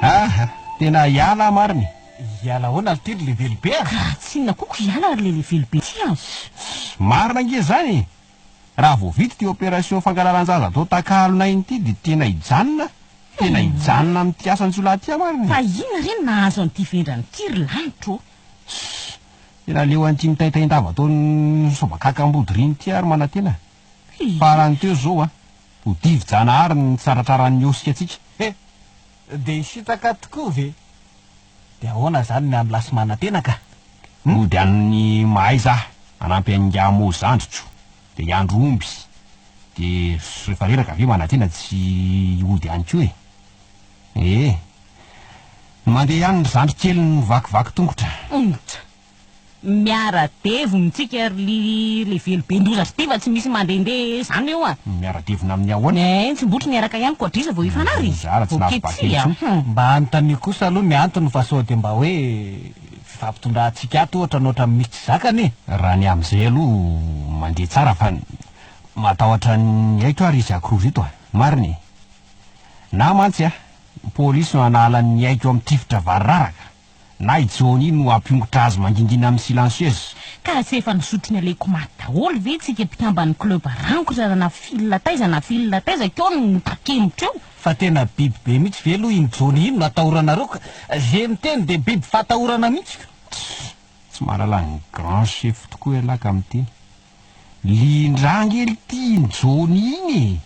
[SPEAKER 4] Aha, tena hiala aho marina e.
[SPEAKER 3] Hiala ahoana ry ty ry levelo be a?
[SPEAKER 1] Ka tsy inona koa ko hiala ry le levelo be ty a.
[SPEAKER 4] Marina ange izany e! Raha vao vita ity opération fangalaran-jaza atao takalonay ity dia tena hijanona, tena hijanona amin'ity asan-jiolahy ity aho marina e!
[SPEAKER 1] Fa inona re no nahazo an'ity vendrana ity ry lanitro ô?
[SPEAKER 4] Tssy! Tena leo an'ity mitaintain-dava ataon'ny sobakaka ambodiriana ity aho ry manantena. Farany teo izao a! Ho divi-janahary ny tsaratraran'ny osika antsika.
[SPEAKER 3] He! Dia hisintaka tokoa ve? Dia ahoana izany ny amin'ny lasy manantena ka? Hum?
[SPEAKER 4] Mody any mahaiza aho hanampy an'ingahy Mo zandriko dia hiandry omby dia rehefa reraka ve manantena tsy hody any koa e! Ee. Mandeha ihany ry zandry kely no vakivaky tongotra.
[SPEAKER 1] Tongotra. Miara-devona tsika ry levelo be ndoza sy tiva tsy misy mandehandeha zany eo a!
[SPEAKER 4] Miara-devona amin'ny ahoana?
[SPEAKER 1] Eh, tsy mbotry niaraka ihany koadrisa vao hifanary?
[SPEAKER 4] Zara tsy nahazo
[SPEAKER 1] Ok
[SPEAKER 4] bakely
[SPEAKER 1] tsia
[SPEAKER 4] intsony.
[SPEAKER 1] hum.
[SPEAKER 3] Mba anontanio kosa aloha ny antony fa sao dia mba hoe fifampitondrantsika ato ohatra ny ohatran'ny misy tsy zakany e!
[SPEAKER 4] Raha ny amin'izay aloha mandeha tsara fa matahotra ny aiko ary izy akory ito a! Marina e! Na mantsy a, ny polisy no hanala ny aiko amin'ny tifitra variraraka. Na i Johnny no hampiongotra azy mangingina amin'ny silencieuse.
[SPEAKER 1] Ka tsy efa nisotro ny aleoko maty daholo ve tsika mpikamban'ny club rangotra na fil taiza na fil taiza keo no mitakemotra eo?
[SPEAKER 3] Fa tena biby be mihitsy ve aloha iny Johnny iny no atahoranareo ka ze miteny dia biby fatahorana mihitsy ka.
[SPEAKER 4] Tss, tsy mahalala ny grand chef tokoa ialahy ka miteny. Lindra ange lty iny Johnny iny e!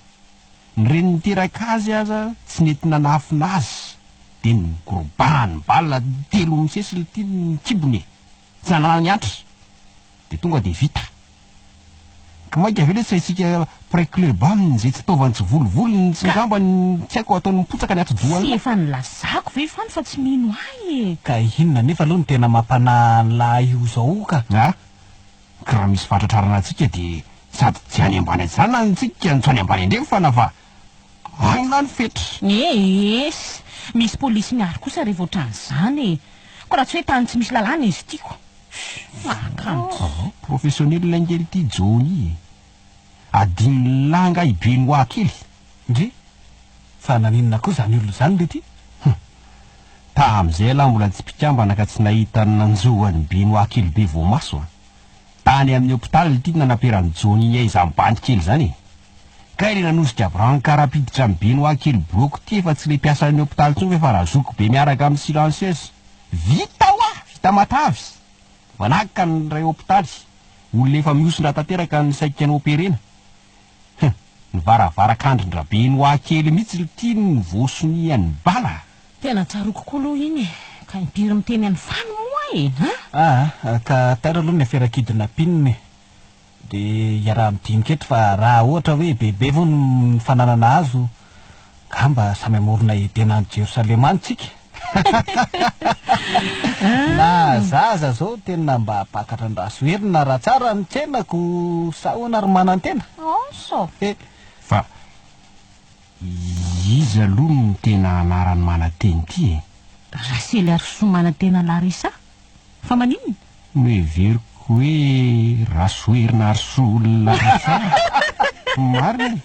[SPEAKER 4] Ny reny niteraka azy aza tsy nety nanafina azy dia nogorobahan'ny bala telo misesy lty ny kibony e! Tsy nananany antra dia tonga dia vita. Ka mainka ve letsy saintsika mpiray club aminy izay tsy taovany tsy volovolony tsy ngamba ny tsy haiko ataony mipotsaka ny atidohany
[SPEAKER 1] Tsy efa nilazako ve fany fa tsy mino ahy e!
[SPEAKER 3] Ka inona anefa aloha no tena mampanahy an'lah io zao ka?
[SPEAKER 4] A! Ka raha misy fahatratrarana antsika dia sady tsy any ambany atsinanana tsika no tsy any ambany andrefana fa any na ny fetra.
[SPEAKER 1] Ees! Misy polisy miaro kosa rehefa ohatran'izany e! Koa raha tsy hoe tany tsy misy lalàna izy ity ko! Mahakanto.
[SPEAKER 4] Professionnel ange ity Johnny e! Adinon'lah angaha i Benoit kely?
[SPEAKER 3] Ndry! Fa naninona koa izany olona izany le ty?
[SPEAKER 4] Hum! Tamin'izay ialahy mbola tsy mpikambana ka tsy nahita ny nanjo an'i Benoit kely be voamaso a! Tany amin'ny hopitaly ity nanaperan'i Johnny izany bandy kely izany e! Kay le nanosika brancard hampiditra an'i Benoit kely bloky ity efa tsy le mpiasan'ny hopitaly intsony fa efa razoky be miaraka amin'ny silencieuse. Vita hoa! Vita matavy! Manahaka ny iray hopitaly, olona efa mihosindra tanteraka ny saika noperena. Hum! Ny varavaran-kandrin-dRabenoit kely mihitsy lty no voasonian'ny bala.
[SPEAKER 1] Tena tsaroako koa aloha iny e! Ka impiry miteny an'i Fano moa e! An!
[SPEAKER 3] Aa! Ka tairo aloha ny afera kidnapping e! Dia iaraha-midinika eto fa raha ohatra hoe bebe moa ny fananana azo, ngamba samy hamorona Edena any Jerosalema any tsika. Na zaza zao tena mba hampakatra an-dRasoherina raha tsara ny tsenako sa ahoana ry manantena?
[SPEAKER 1] Asa!
[SPEAKER 3] He!
[SPEAKER 4] Fa iza aloha no tena anaran'i Manantena ity e?
[SPEAKER 1] Raseliarisoa Manantena Larissa. Fa maninona?
[SPEAKER 4] Noheveriko hoe Rasoherinarisoa Larissa. Marina e!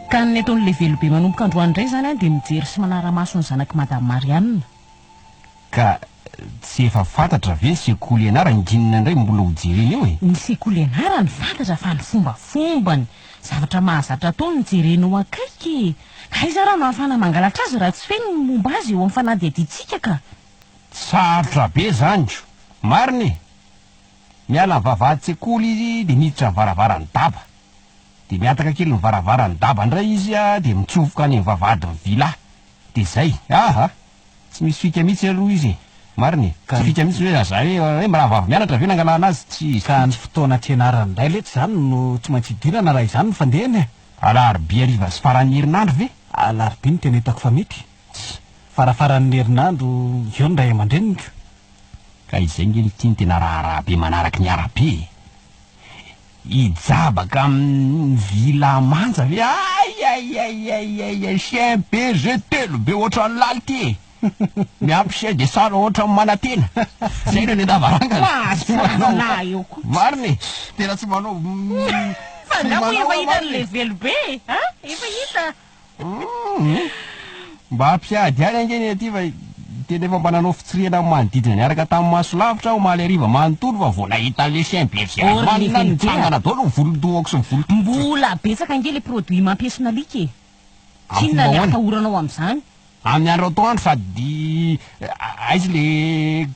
[SPEAKER 1] Ka ny ataon'ilay velobe manomboka androany indray izany dia mijery sy manara-maso ny zanak'i Madame Marianne.
[SPEAKER 4] Ka tsy efa fantatra ve ny sekoly ianarany inona indray mbola ho jerena eo e?
[SPEAKER 1] Ny sekoly ianarany fantatra fa ny fombafombany, zavatra mahazatra ataony no jerena eo akaiky e! Ka aiza ary no ahafahana mangalatra azy raha tsy feno ny momba azy eo amin'ny fanadihadiantsika ka!
[SPEAKER 4] Sarotra be zany ko! Marina e! Miala ny vavahadin-tsekoly izy dia miditra ny varavaran'ny daba. Dia mihataka kely ny varavaran'ny daba indray izy dia mitsofoka any amin'ny vavahadin'ny villa. Dia zay! Aha! Tsy misy fika mihitsy aloha izy e! Marina e! Tsy fika mihitsy hoe za hoe hoe mirahavavy mianatra ve nangalana azy, tsy izy
[SPEAKER 3] Ka ny fotoana tsy ianarany indray letsy izany no tsy maintsy idirana raha izany no fandehany e!
[SPEAKER 4] Alarobia hariva sy faran'ny herinandro ve?
[SPEAKER 3] Alarobia no tena hitako fa mety. Farafaran'ny herinandro eo ny ray aman-dreniko.
[SPEAKER 4] Ka izay nge ity no tena raharaha be manaraky ny arabe e! Hijabaka amin'ny villa manja ve? Aiaiaiaiaiai chien berger telo be ohatran'ny lalitra e! Miampy chien de salle ohatran'ny manantena. Zay no eny an-davarangana. Tsy manao.
[SPEAKER 1] Mahatsiravina eo koa.
[SPEAKER 4] Marina e! Tena tsy manao.
[SPEAKER 1] Fa angaha moa efa hita an'ilay velobe e? An? Efa hita.
[SPEAKER 4] Humm. Mba hampiady ihany ange ny aty fa tena efa mba nanao fitsirihana ny manodidina niaraka tamin'ny maso lavitra aho omaly hariva manontolo fa vao nahita an'ilay chien berger
[SPEAKER 1] Or
[SPEAKER 4] allemand
[SPEAKER 1] lehibe be
[SPEAKER 4] nitsangana
[SPEAKER 1] a.
[SPEAKER 4] daholo ny volon-dohako sy ny volon-tongotroko.
[SPEAKER 1] Mbola betsaka ange ilay produit mampiesona alika e.
[SPEAKER 4] Amin'ny
[SPEAKER 1] Inona
[SPEAKER 4] fomba
[SPEAKER 1] ny
[SPEAKER 4] ahoana?
[SPEAKER 1] atahoranao amin'izany?
[SPEAKER 4] Amin'ny andro atoandro sady aiza ilay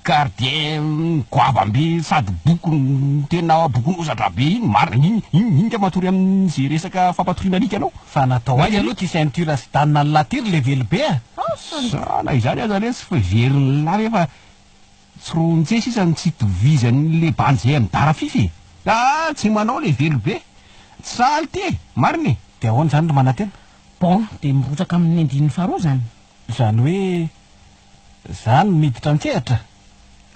[SPEAKER 4] Gardien goavambe sady bokon tena bokon'ozatra be iny, marina iny iny iny nga matory amin'izay resaka fampatoriana alika anao.
[SPEAKER 3] Fa natao aiza aloha ty ceinture sy dan an'lah ty ry levelo be a!
[SPEAKER 4] Sa na izany aza anie tsy fiverin'lah ve fa tsy ronje sisa no tsy itovizan'le bandy zay amin'i Darafify e! Ah tsy manao levelo be! Tsy sahala ty e! Marina e!
[SPEAKER 3] Dia ahoana izany ry Manantena?
[SPEAKER 1] Bon, dia mirotsaka amin'ny andininy faharoa izany.
[SPEAKER 3] Izany hoe Za no miditra an-tsehatra?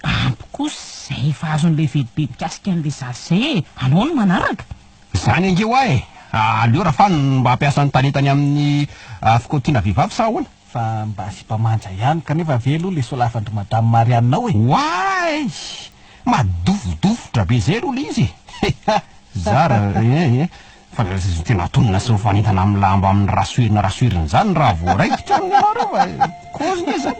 [SPEAKER 1] Ampy kosa izay efa azon'ilay velobe mikasika an'ilay zaza izay e! Anao no manaraka!
[SPEAKER 4] Izany ange hoa e! Aleo Rafano no mba hampiasa ny talentany amin'ny fikaotiana vehivavy sa ahoana?
[SPEAKER 3] Fa mba sipa manja ihany kanefa ve aloha ilay solafan-dry Madame Marianne ao e?
[SPEAKER 4] Oay! Madofodofotra be izay aloha ilay izy e! Zara eh eh! Fa tena antonona sy mifanentana amin'ny lamba amin'ny rasoherina rasoherina izany raha vao raikitra ny anareo fa kozy nge izany.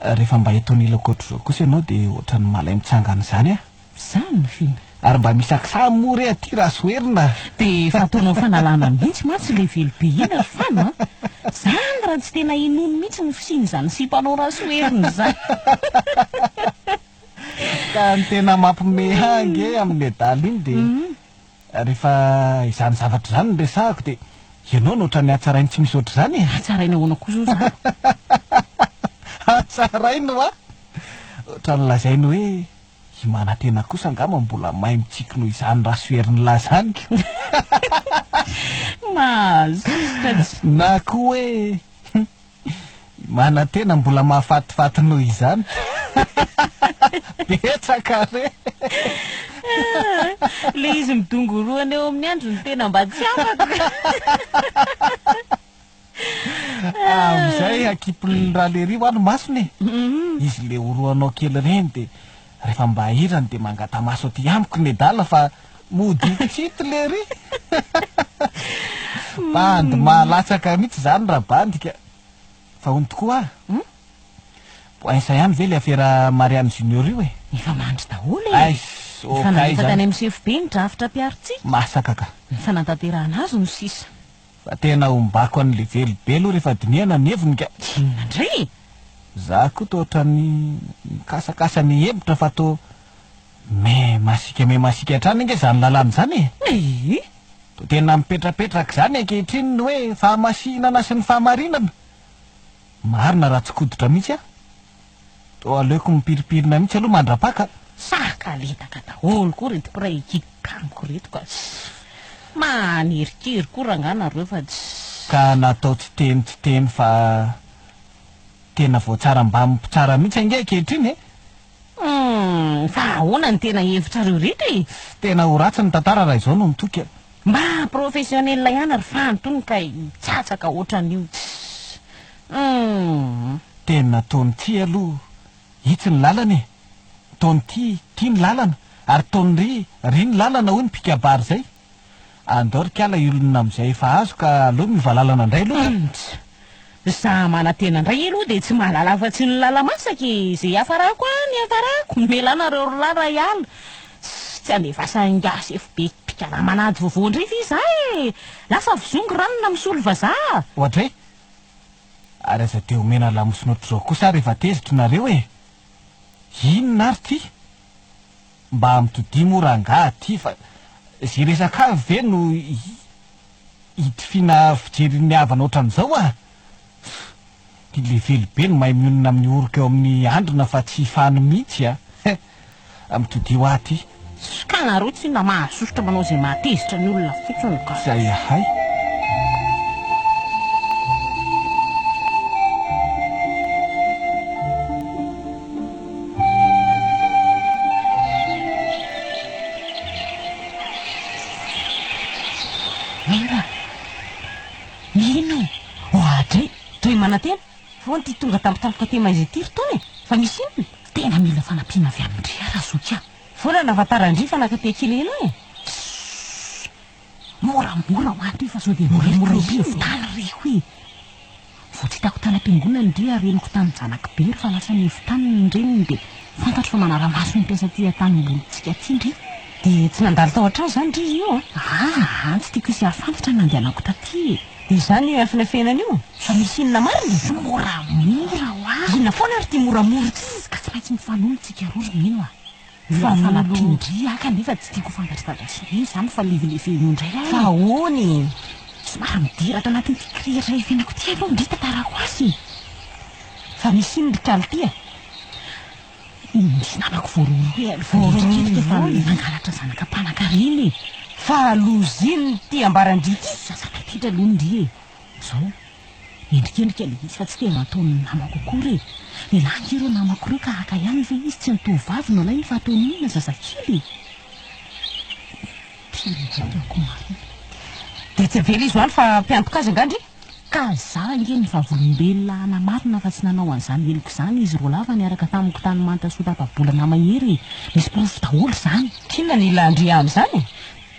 [SPEAKER 3] Rehefa mba eto anilako ohatr'izao kosa ianao dia ohatran'ny malai-mitsangana izany aho.
[SPEAKER 1] Izany ve?
[SPEAKER 3] Ary mba misy aksa moa re aty Rasoherina?
[SPEAKER 1] Dia efa ataonao fanalana mihitsy mantsy ilay velo be iny ry Fano a! Izany raha tsy tena inoany mihitsy ny fisian'izany sipanao Rasoherina izany.
[SPEAKER 3] Ka ny tena mampiomehy ahy ange amin'i Nedala iny dia rehefa izany zavatra izany no resahako dia ianao no ohatran'ny hatsarainy tsy misy ohatr'izany e!
[SPEAKER 1] Hatsaraina ahoana koa izao izany?
[SPEAKER 3] Hatsarainy hoa! Ohatran'ny lazainy hoe I Manantena kosa angamba mbola mahay mitsiky noho izany Rasoherinilahy izany ko!
[SPEAKER 1] Mahasosotra tsy.
[SPEAKER 3] Na koa hoe I Manantena mbola mahafatifaty noho izany. Betsaka re!
[SPEAKER 1] Ilay izy midongorohana eo amin'ny andro no tena mba tsy afako.
[SPEAKER 3] Amin'izay akipin'i Ralery hoa ny masony e! Izy le orohanao kely ireny dia rehefa mba ahirany dia mangata-maso aty amiko nedala fa mody tsity lery! Bandy mahalatsaka mihitsy izany rabandy ka! Fa hono tokoa ah! Poinsa ihany ve le afera Marianne Junior io e?
[SPEAKER 1] Efa mandry daholo e!
[SPEAKER 3] Aiss!
[SPEAKER 1] Efa
[SPEAKER 3] Ok
[SPEAKER 1] nalefa
[SPEAKER 3] izany.
[SPEAKER 1] tany amin'ny sefobe ny drafitra ampiharintsika.
[SPEAKER 3] Masaka ka!
[SPEAKER 1] Ny fanatanterahana azy no sisa.
[SPEAKER 3] Fa tena ombako an'i levely be aloha rehefa dinihana ny heviny ka.
[SPEAKER 1] Inona indray e?
[SPEAKER 3] Za koa toa ohatran'ny mikasakasa ny hevitra fa toa me masiaka me masiaka hatrany ange izany lalàna izany e!
[SPEAKER 1] Ee?
[SPEAKER 3] Toa tena mipetrapetraka izany ankehitriny ny hoe fahamasinana sy ny fahamarinana. Marina raha tsy koditra mihitsy aho. Toa aleoko mipirimpirina mihitsy aloha mandra-paka.
[SPEAKER 1] Sakaletaka daholo koa reto mpiray ekipa amiko reto ka. Manerikery koa rangaha nareo fa tsy.
[SPEAKER 3] Ka natao tsy teny tsy teny fa tena voatsara mbamin'ny mpitsara mihitsy ange ankehitriny e!
[SPEAKER 1] Humm, fa ahoana ny tena hevitrareo reto e?
[SPEAKER 3] Tena ho ratsy ny tantara raha izao no mitoky a!
[SPEAKER 1] Mba professionnel ihany ry Fano tony ka hitsatsaka ohatran'io tsy. Humm.
[SPEAKER 3] Tena taon'ity aloha itsy ny lalana e! Taon'ity, ity ny lalana, ary taon'ry, ry ny lalana hoy ny mpikabary izay. Andao ry kala hiolona amin'izay efa azo ka aleo miova lalana indray aloha ka.
[SPEAKER 1] Humm. Za manantena indray aloha dia tsy mahalala afa-tsy ny lala-masaka e! Izay hiafarako any hiafarako! Mialà nareo ry lahy raha hiala! Tsy handefasa ingahy sefo be mpikarama an'ady vaovao indray ve za e! Lasa vozongo ranona misolo vazaha!
[SPEAKER 3] Oadray! Ary aza dia omena lamosina ohatr'izao kosa ary efa tezitra nareo e! Inona ary ty? Mba mitodia moa rangaha ty fa ze resaka avy ve no hidifiana fijery ny havana ohatran'izao ah! Ty levely be no mahay mionona amin'ny oroka eo amin'ny handrina fa tsy fany mihitsy ah! Mitodia ho ahy ty.
[SPEAKER 1] Ka nareo tsinona mahasosotra manao izay mahatezitra ny olona fotsiny ka.
[SPEAKER 3] Zay ahay.
[SPEAKER 1] Mino a! Mino! Oadray!
[SPEAKER 2] Toy manantena, foana ity tonga tampotampoka aty maizina ity ry Tony e! Fa misy inona?
[SPEAKER 1] Tena mila fanampiana avy amin-dry aho Razoky a!
[SPEAKER 2] Foana nahafantaran-dry fa naka tekila ianao e!
[SPEAKER 1] Tssss! Moramora ho ato io fa sao dia moramora io hevitany re hoy e! Vao tsy hitako tany am-piangonana ndry ary reniko tany Janakibery fa lasa nihevitany ny reniny dia fantatro fa manara-maso ny mpiasa aty an-tanimbolintsika aty ndry.
[SPEAKER 2] Dia tsy nandalo tao an-trano izany ndry izy io an?
[SPEAKER 1] Aa, tsy tiako hisy hahafantatra ny nandehanako taty e!
[SPEAKER 2] Dia izany io afenafenana io? Fa misy inona marina e?
[SPEAKER 1] Moramora hoa!
[SPEAKER 2] Inona foana ary ity moramora ity?
[SPEAKER 1] Ka tsy maintsy mifanolo tsika roa ry Mino a! Mila fanampian-dry aho kanefa tsy tiako ho fantatr'i Dada sy Neny izany fa levilevena eo indray aho e!
[SPEAKER 2] Fa ahoana e?
[SPEAKER 1] Somary midiratra anatin'ity kirihitra efenako ity aloha ndry tantarako azy e!
[SPEAKER 2] Fa misy inona ry kalo ity e?
[SPEAKER 1] Misy namako voarohirohy e, voarohirohy fa nangalatra zanaka mpanankarena e!
[SPEAKER 2] Fa loza inona ity ambaran-dry ity?
[SPEAKER 1] Aza taitaitra aloha ndry e! Zao, mendrikendrika ilay izy fa tsy tena ataon'ny namako akory e! Lehilahy ange ireo namako ireo ka haka ihany ve izy tsy ny tovovavy no alainy fa ataony inona zazakely e! Tena hitako marina.
[SPEAKER 2] Dia tsy avela izy ho any fa mpiantoka azy angaha ndry?
[SPEAKER 1] Ka za ange ny vavolombelona hanamarina fa tsy nanao an'izany heloka izany izy roalahy fa niaraka tamiko tany Mantasoa tapa-bolana mahery e! Misy porofo daholo izany.
[SPEAKER 2] K'inona ny ilan-dry amin'izany e?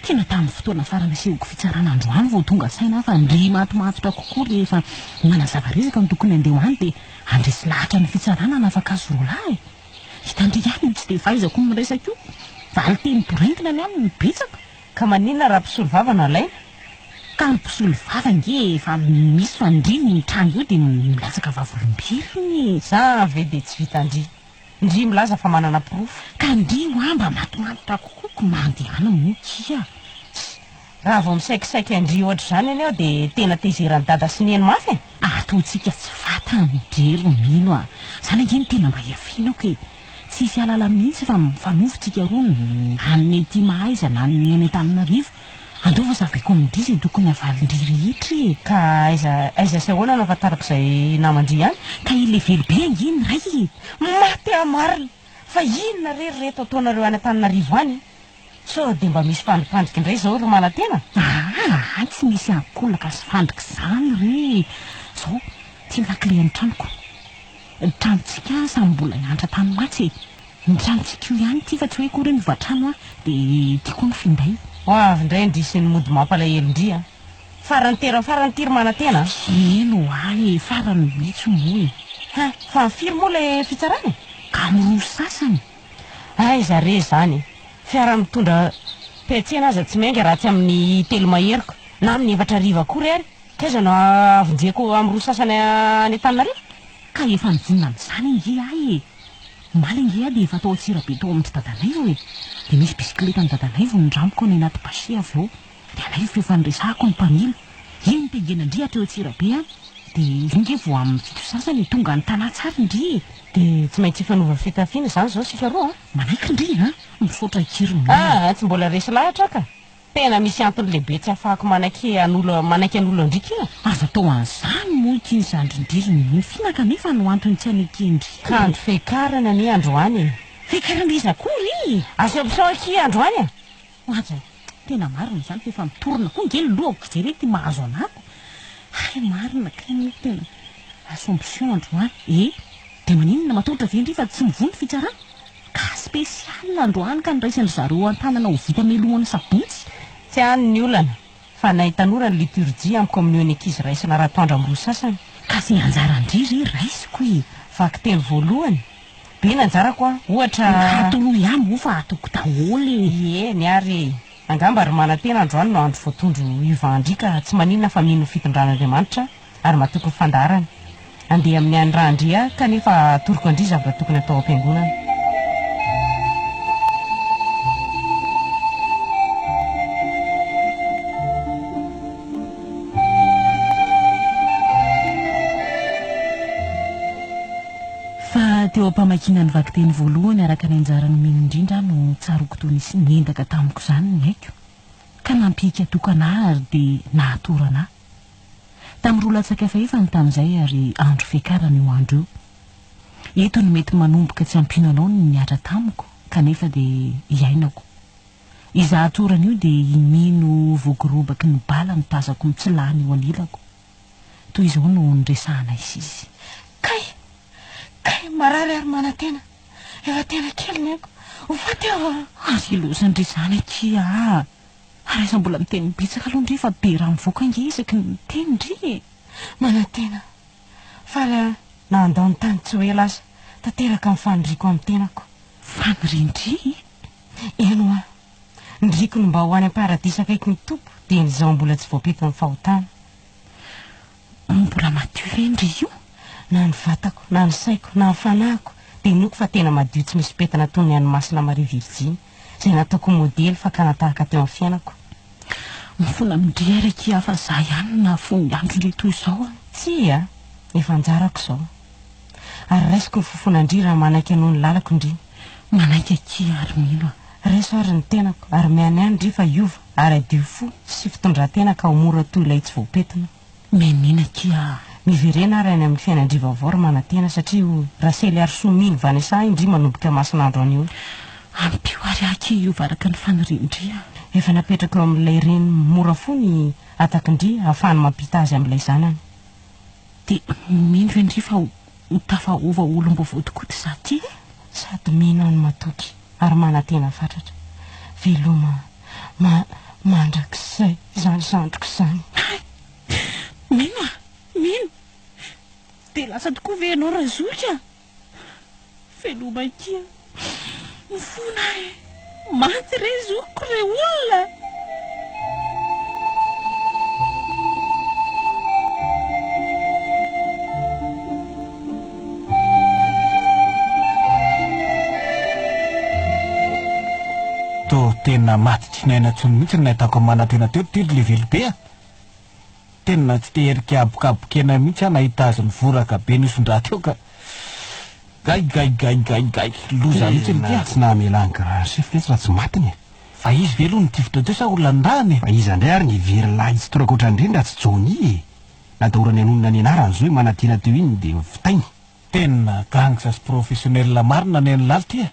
[SPEAKER 1] Tena tamin'ny fotoana farany asehoko fitsarana androany vao tonga saina aho fa ndry matomatotra kokoa rehefa manazava resaka no tokony handeha ho any dia handresy lahatra ny fitsarana hanafaka azy roalahy e! Hitan-dry ihany io tsy dia fahaizako miresaka io. Valin-teny boraingina ny aminy no betsaka.
[SPEAKER 2] Ka maninona raha mpisolovava no alaina?
[SPEAKER 1] Ka ny mpisolovava ange efa misy fa ndry no mitranga eo dia milatsaka vavolombelona e!
[SPEAKER 2] Za ve dia tsy vitan-dry. Ndry milaza fa manana porofo.
[SPEAKER 1] Ka ndry hoa mba matomatotra kokoa ko mandehana moa kia.
[SPEAKER 2] Tss! Raha vao misaikisaiky an-dry ohatr'izany anie aho dia tena tezeran'i dada sy neny mafy e!
[SPEAKER 1] Ataontsika tsy fatany ndry ry mino a! Zany ange no tena mba hiafianako e! Tsy hisy hahalala mihitsy fa mifanofy tsika roa na ny ety Mahaiza na ny any Antananarivo. Andao fa zavaiko amin-dry izay tokony havalin-dry rehetra e!
[SPEAKER 2] Ka aiza aiza sy ahoana no ahafantarako izay naman-dry any?
[SPEAKER 1] Ka i Levelobe ange ny ray e!
[SPEAKER 2] Maty aho marina! Fa inona re ry reto ataonareo any Antananarivo any e? Sao dia mba misy fandripandrika indray izao ry Manantena?
[SPEAKER 1] Aa! Tsy misy ankolaka sy fandrika izany re e! Izao, ity ny lakile an'ny tranoko. Ny tranontsika samy mbola hiantra tany mantsy e! Ny tranontsika io ihany ity fa tsy hoe akory hoe miova trano an! Dia ity koa ny finday.
[SPEAKER 2] Ho avy indray ndry sy ny mody mampalahelo ndry an! Farany tera farany ity ry Manantena an!
[SPEAKER 1] Eny ho'a e! Farany mihitsy moa e!
[SPEAKER 2] Ha! Fa firy moa ilay fitsarana e?
[SPEAKER 1] Ka amin'ny roa sasany.
[SPEAKER 2] Aiza re izany e! Fiara mitondra mpiantsena aza tsy miainga raha tsy amin'ny telo mahery ko, na amin'ny efatra hariva akory ary, k'aiza no hahavonjeko amin'ny roa sasany any Antananarivo?
[SPEAKER 1] Ka efa nivonona amin'izany ange ahy e! Omaly ange aho dia efa tao Antsirabe tao amin-dry Dadanaivo e! Dia misy bisikiletan'i Dadanaivo nindramiko any anaty bâche avy eo. Dia alaivo f'efa niresahako ny mpamily. Iny no tengenan-dry hatreo Antsirabe any. Dia iny nge vao amin'ny fito sasany e, tonga any Tanà tsara ndry e!
[SPEAKER 2] Dia tsy maintsy hifanova fitafiana izany izao isika roa an!
[SPEAKER 1] Manaiky ndry an! Misaotra akia ry Mino.
[SPEAKER 2] Ah! Tsy mbola resy lahatra aho ka! Tena misy antony lehibe tsy ahafahako manaiky hanolo manaiky hanolo an-dry kia.
[SPEAKER 1] Aza atao an'izany moa ity ny zandrin-dry ry Mino f'inona kanefa no antony tsy haneken-dry e!
[SPEAKER 2] Ka andro fiakarana anie androany e!
[SPEAKER 1] Fiakarana iza koa ry?
[SPEAKER 2] Assemtion akia androany e!
[SPEAKER 1] Oadray! Tena marina izany fa efa mitorina koa nge ny lohako jereo ity mahazo anako. Hay marina kay moa tena Assomption androany e! Dia maninona matahotra ve ndry fa tsy mivoa ny fitsarana? Cas spécial androany ka noraisin-dry zareo an-tanana ho vita melohan'ny sabotsy.
[SPEAKER 2] Tsy any ny olana fa nay tanora ny liturjia amin'ny kominion'ny ankizy raisina ratoandro amin'ny roa sasany.
[SPEAKER 1] Ka ze anjaran-dry re raisiko e!
[SPEAKER 2] Vakiteny voalohany, Be ny anjarako an! Ohatra.
[SPEAKER 1] Atoroy ahy moa fa ataoko daholo e!
[SPEAKER 2] Ie, ny ahy re e! Angamba ry manantena androany no andro voatondro hiovandry ka tsy maninona fa mino ny fitondran'Andriamanitra ary matoky ny fandaharany. Andeha amin'ny an'i Randria aho kanefa atoroko an-dry zavatra tokony atao ao am-piangonana.
[SPEAKER 1] Fa teo am-pamakiana ny vakiteny voalohany araka ny anjara nomeny indrindra aho no tsaroako toa nisy niendaka tamiko izany ny aiko, ka nampihiaka tokana ahy ary dia nahatorana ahy. Tamin'ny roa latsaka fahefany tamin'izay ary andro fiakarana io andro io. Eto no mety manomboka tsy hampino anao ny nihatra tamiko kanefa dia iainako. Izaho torana io dia i Mino voagorobaky ny bala no tazako mitsilany eo anilako. Toy izao no niresahanay sisy.
[SPEAKER 2] Kay! Kay! Marary ary manantena. Efa tena kely ny aiko. Ho faty aho a!
[SPEAKER 1] Ary ilozan-dry izany akia a! Ary aiza mbola miteny betsaka aloha ndry fa be rà mivoaka ange isaky ny miteny ndry e!
[SPEAKER 2] Manantena. Faly aho na handao ny tany tsy ho ela aza. Tanteraka ny faniriako amin'ny tenako.
[SPEAKER 1] Fanirian-dry?
[SPEAKER 2] Eny hoa. Niriko ny mba ho any am-paradisa akaiky ny Tompo dieny izao mbola tsy voapentin'ny fahotana.
[SPEAKER 1] Mbola madio ve ndry io?
[SPEAKER 2] Na ny vatako, na ny saiko, na ny fanahiko dia inoako fa tena madio tsy misy pentina toy ny an'i Masina Maria Virjiny, izay nataoko ho modely fakana tahaka teo amin'ny fiainako.
[SPEAKER 1] Mifona amin-dry ary akia fa za ihany no nahafoy ny andron-dry toy izao an!
[SPEAKER 2] Tsia, efa anjarako izao. Ary raisiko ny fofonan-dry raha manaiky hanohy ny lalako ndry.
[SPEAKER 1] Manaiky akia ary mino a!
[SPEAKER 2] Raiso ary ny tenako, ary mianiany ndry fa hiova ary hadio fo sy fitondran-tena ka ho mora toy ilay tsy voapentina.
[SPEAKER 1] Mianiana akia a!
[SPEAKER 2] Miverena ary any amin'ny fiainan-dry vaovao ry manantena satria ho Rasely Harisoa mino Vanessa ahy ndry manomboka masin'andro anio.
[SPEAKER 1] Ampio ary ahy akia hiova araka ny fanirian-dry a!
[SPEAKER 2] Efa napetrako eo amin'ilay reny mora fo ny hatak'ndry ahafahany mampita azy amin'ilay zanany.
[SPEAKER 1] Dia mino ve ndry fa ho tafaova ho olom-baovao tokoa ity za ity e?
[SPEAKER 2] Sady mino aho no matoky ary manantena fatratra. Veloma ma. Mandrakizay izany zandriko izany.
[SPEAKER 1] Hay! Mino ah! Mino! Dia lasa tokoa ve ianao Razoky a? Veloma akia! Mifona aho e! Maty re zokiko re olona!
[SPEAKER 3] Toa tena maty tsy niaina intsony mihitsy ny nahitako an'i Manantena teo ity ry Levelobe a! Tena tsy te herika habokabokena mihitsy aho nahita azy nivoraka be nihoson-drà teo ka! Gay gay gay gay gay! Loza mihitsy ity a!
[SPEAKER 4] Tena tsy namela an'i Grand Chef letsy raha tsy matiny e!
[SPEAKER 3] Fa izy ve aloha nitifitra teo sa olona nirahana e?
[SPEAKER 4] Fa iza indray ary ny very lahy tsy toraka ohatran'ireny raha tsy Johnny e! Natahorany hanonona ny anarany zao i Manantena teo iny dia vitainy.
[SPEAKER 3] Tena gangs sy professionnel marina ny an'i Laly ty e!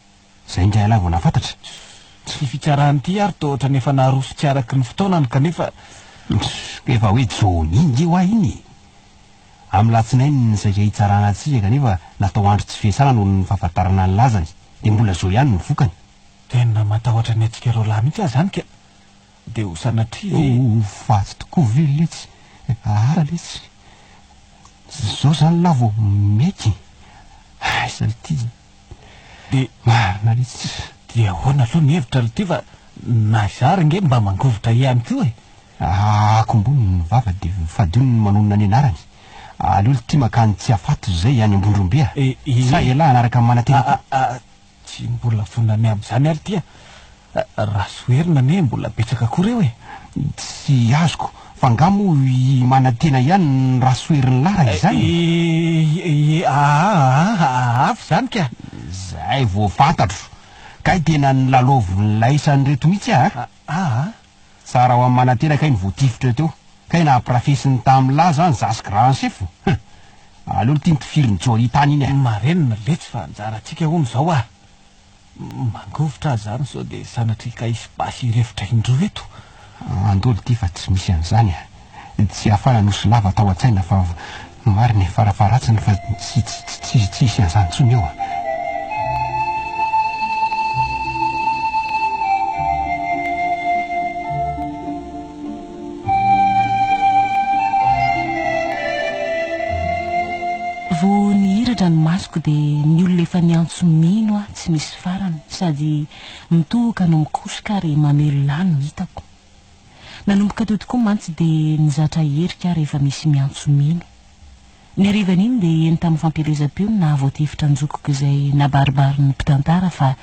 [SPEAKER 4] Zay ingahy lahy vao nahafantatra.
[SPEAKER 3] Tsy fitsarana ity ary toa ohatran'ny efa naroso tsy araky ny fotoanany kanefa.
[SPEAKER 4] Efa hoe Johnny nge hoa iny e! Amin'ny latsinainy ny saika hitsarana antsika kanefa natao andro tsy fiasana noho ny fahafantarana ny lazany dia mbola zao ihany ny vokany.
[SPEAKER 3] Tena matahotra ny antsika roalahy mihitsy aho zany ka! Dia ho sanatria ve.
[SPEAKER 4] Ho faty tokoa ve letsy? Asa letsy. Zao zany lahy vao miaiky. Aiza lty.
[SPEAKER 3] Dia
[SPEAKER 4] marina letsy.
[SPEAKER 3] Dia ahoana aloha ny hevitra lty fa na izaho ary ange mba mangovitra ihany koa e.
[SPEAKER 4] Akombony ny vava dia fadio ny manonona ny anarany. Aleo lty makany Tsiafato zay any Ambondrombe a. Sa elah hanaraka ny manantena koa?
[SPEAKER 3] Tsy mbola vonona ny amin'izany ary ity a! Rasoherina anie mbola betsaka koa reo e!
[SPEAKER 4] Tsy azoko, fa nga moa i Manantena ihany ny Rasoherin'lah raha izany
[SPEAKER 3] e? Ie, aa, hafa izany ka!
[SPEAKER 4] Zay vao fantatro, kay tena nilalaovin'ilay isan'ireto mihitsy a!
[SPEAKER 3] Aa!
[SPEAKER 4] Tsara ho an'i Manantena kay ny voatifitra teo, kay nampirafesiny tamin'lah zany zasy grand chef! Hum! Aleo lty nitifirin'i Johnny tany iny e!
[SPEAKER 3] Marenina letsy fa anjarantsika hono zao ah! Mangovitra aho zany sao dia sanatria ka hisy basy hirefotra indroa eto.
[SPEAKER 4] Andao lty fa tsy misy an'izany ah! Tsy afana nosy lava tao an-tsaina fa marina e, farafaharatsiny fa tsy tsy tsy hisy an'izany intsony eo ah!
[SPEAKER 1] Vao nihiratra ny masoko dia ny olona efa niantso mino aho tsy misy farany sady mitohoka no mikosoka ary mamelona ahy no hitako. Nanomboka teo tokoa mantsy dia nizatra herika aho rehefa misy miantso mino. Ny harivan'iny dia heno tamin'ny fampielezam-peo ny nahavoatifitra an-jokiko izay nabaribarin'ny mpitantara fa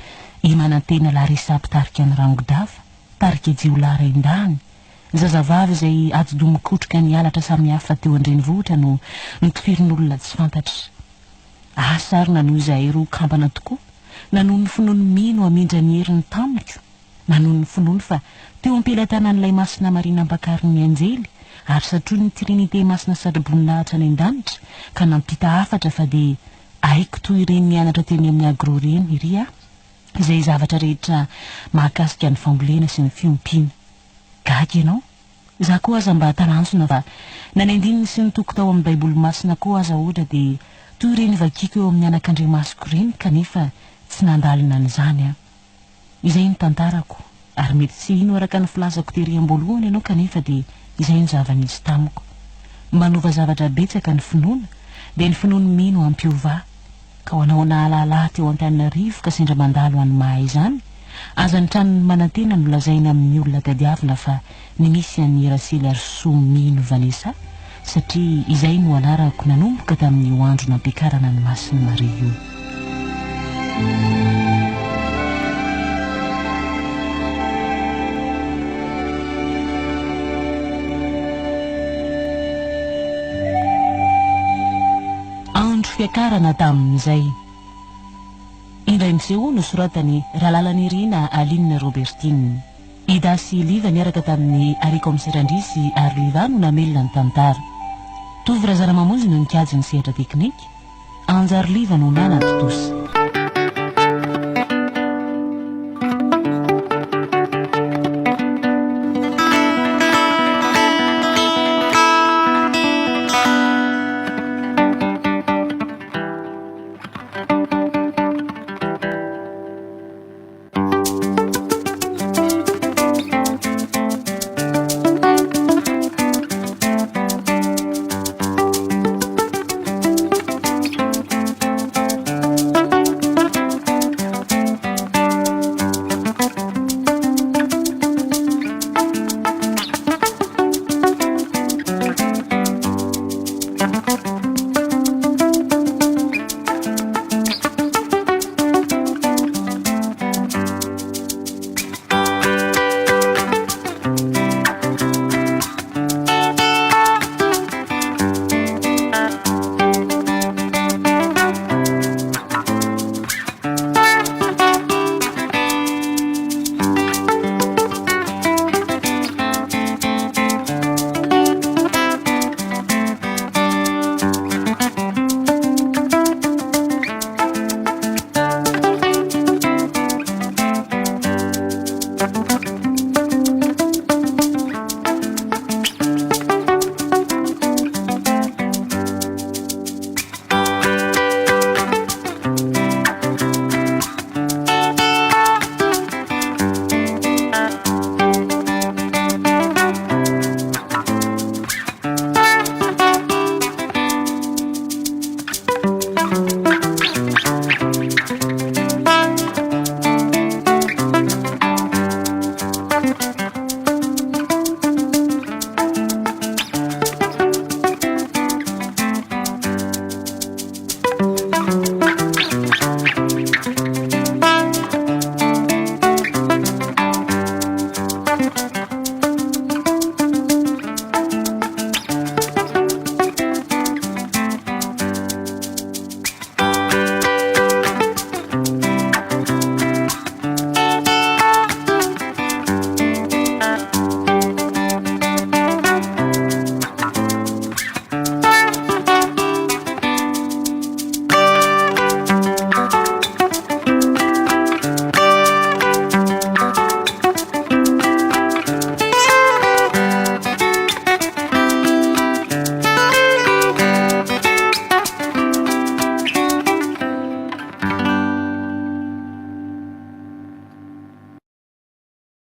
[SPEAKER 1] i Manantena Larissa mpitarika ny Rangodava, tarika jiolahy raindahiny, zazavavy izay atidoha mikotroka ny halatra samihafa teo an-drenivohitra no notifirin'olona tsy fantatra. Asa ary na noho izahay roa kambana tokoa, na noho ny finoany mino hamindra ny heriny tamiko, na noho ny finoany fa teo am-pelatanan'ilay Masina Maria nampakarin'ny anjely ary satroin'ny Trinite Masina Satroboninahitra any an-danitra ka nampita hafatra fa dia haiko toy ireny nianatra teny amin'ny Agro ireny iry aho izay zavatra rehetra mahakasika ny fambolena sy ny fiompiana. Gaga ianao? Izaho koa aza mba talanjona fa na ny andininy sy ny toko tao amin'ny Baiboly Masina koa aza ohatra dia toy ireny vakiako eo amin'ny anakandriamasoko ireny kanefa tsy nandalina an'izany aho. Izay ny tantarako, ary mety tsy hino araka ny filazako tery am-boalohany ianao kanefa dia izay no zava-nisy tamiko. Manova zavatra betsaka ny finoana, dia ny finoan'ny mino hampiova. Ka ho anao nahalala teo Antananarivo ka sendra mandalo any Mahaiza any, aza ny tranon'ny manantena no lazaina amin'ny olona tadiavina fa ny misy an'i Raseliarisoa Mino Vanessa satria izay no anarako nanomboka tamin'io andro nampiakarana an'i Masin'i Maria io. Andro fiakarana tamin'izay. Indray miseho nosoratan'i Ralalanirina Aline Robertine. Ida sy Liva niaraka tamin'i Harry Kaomiserandria sy Ary Liva no namelona ny tantara. Tovo Razanamamonjy no nikajy ny sehatra teknika, Anja Ary Liva no nanatontosa.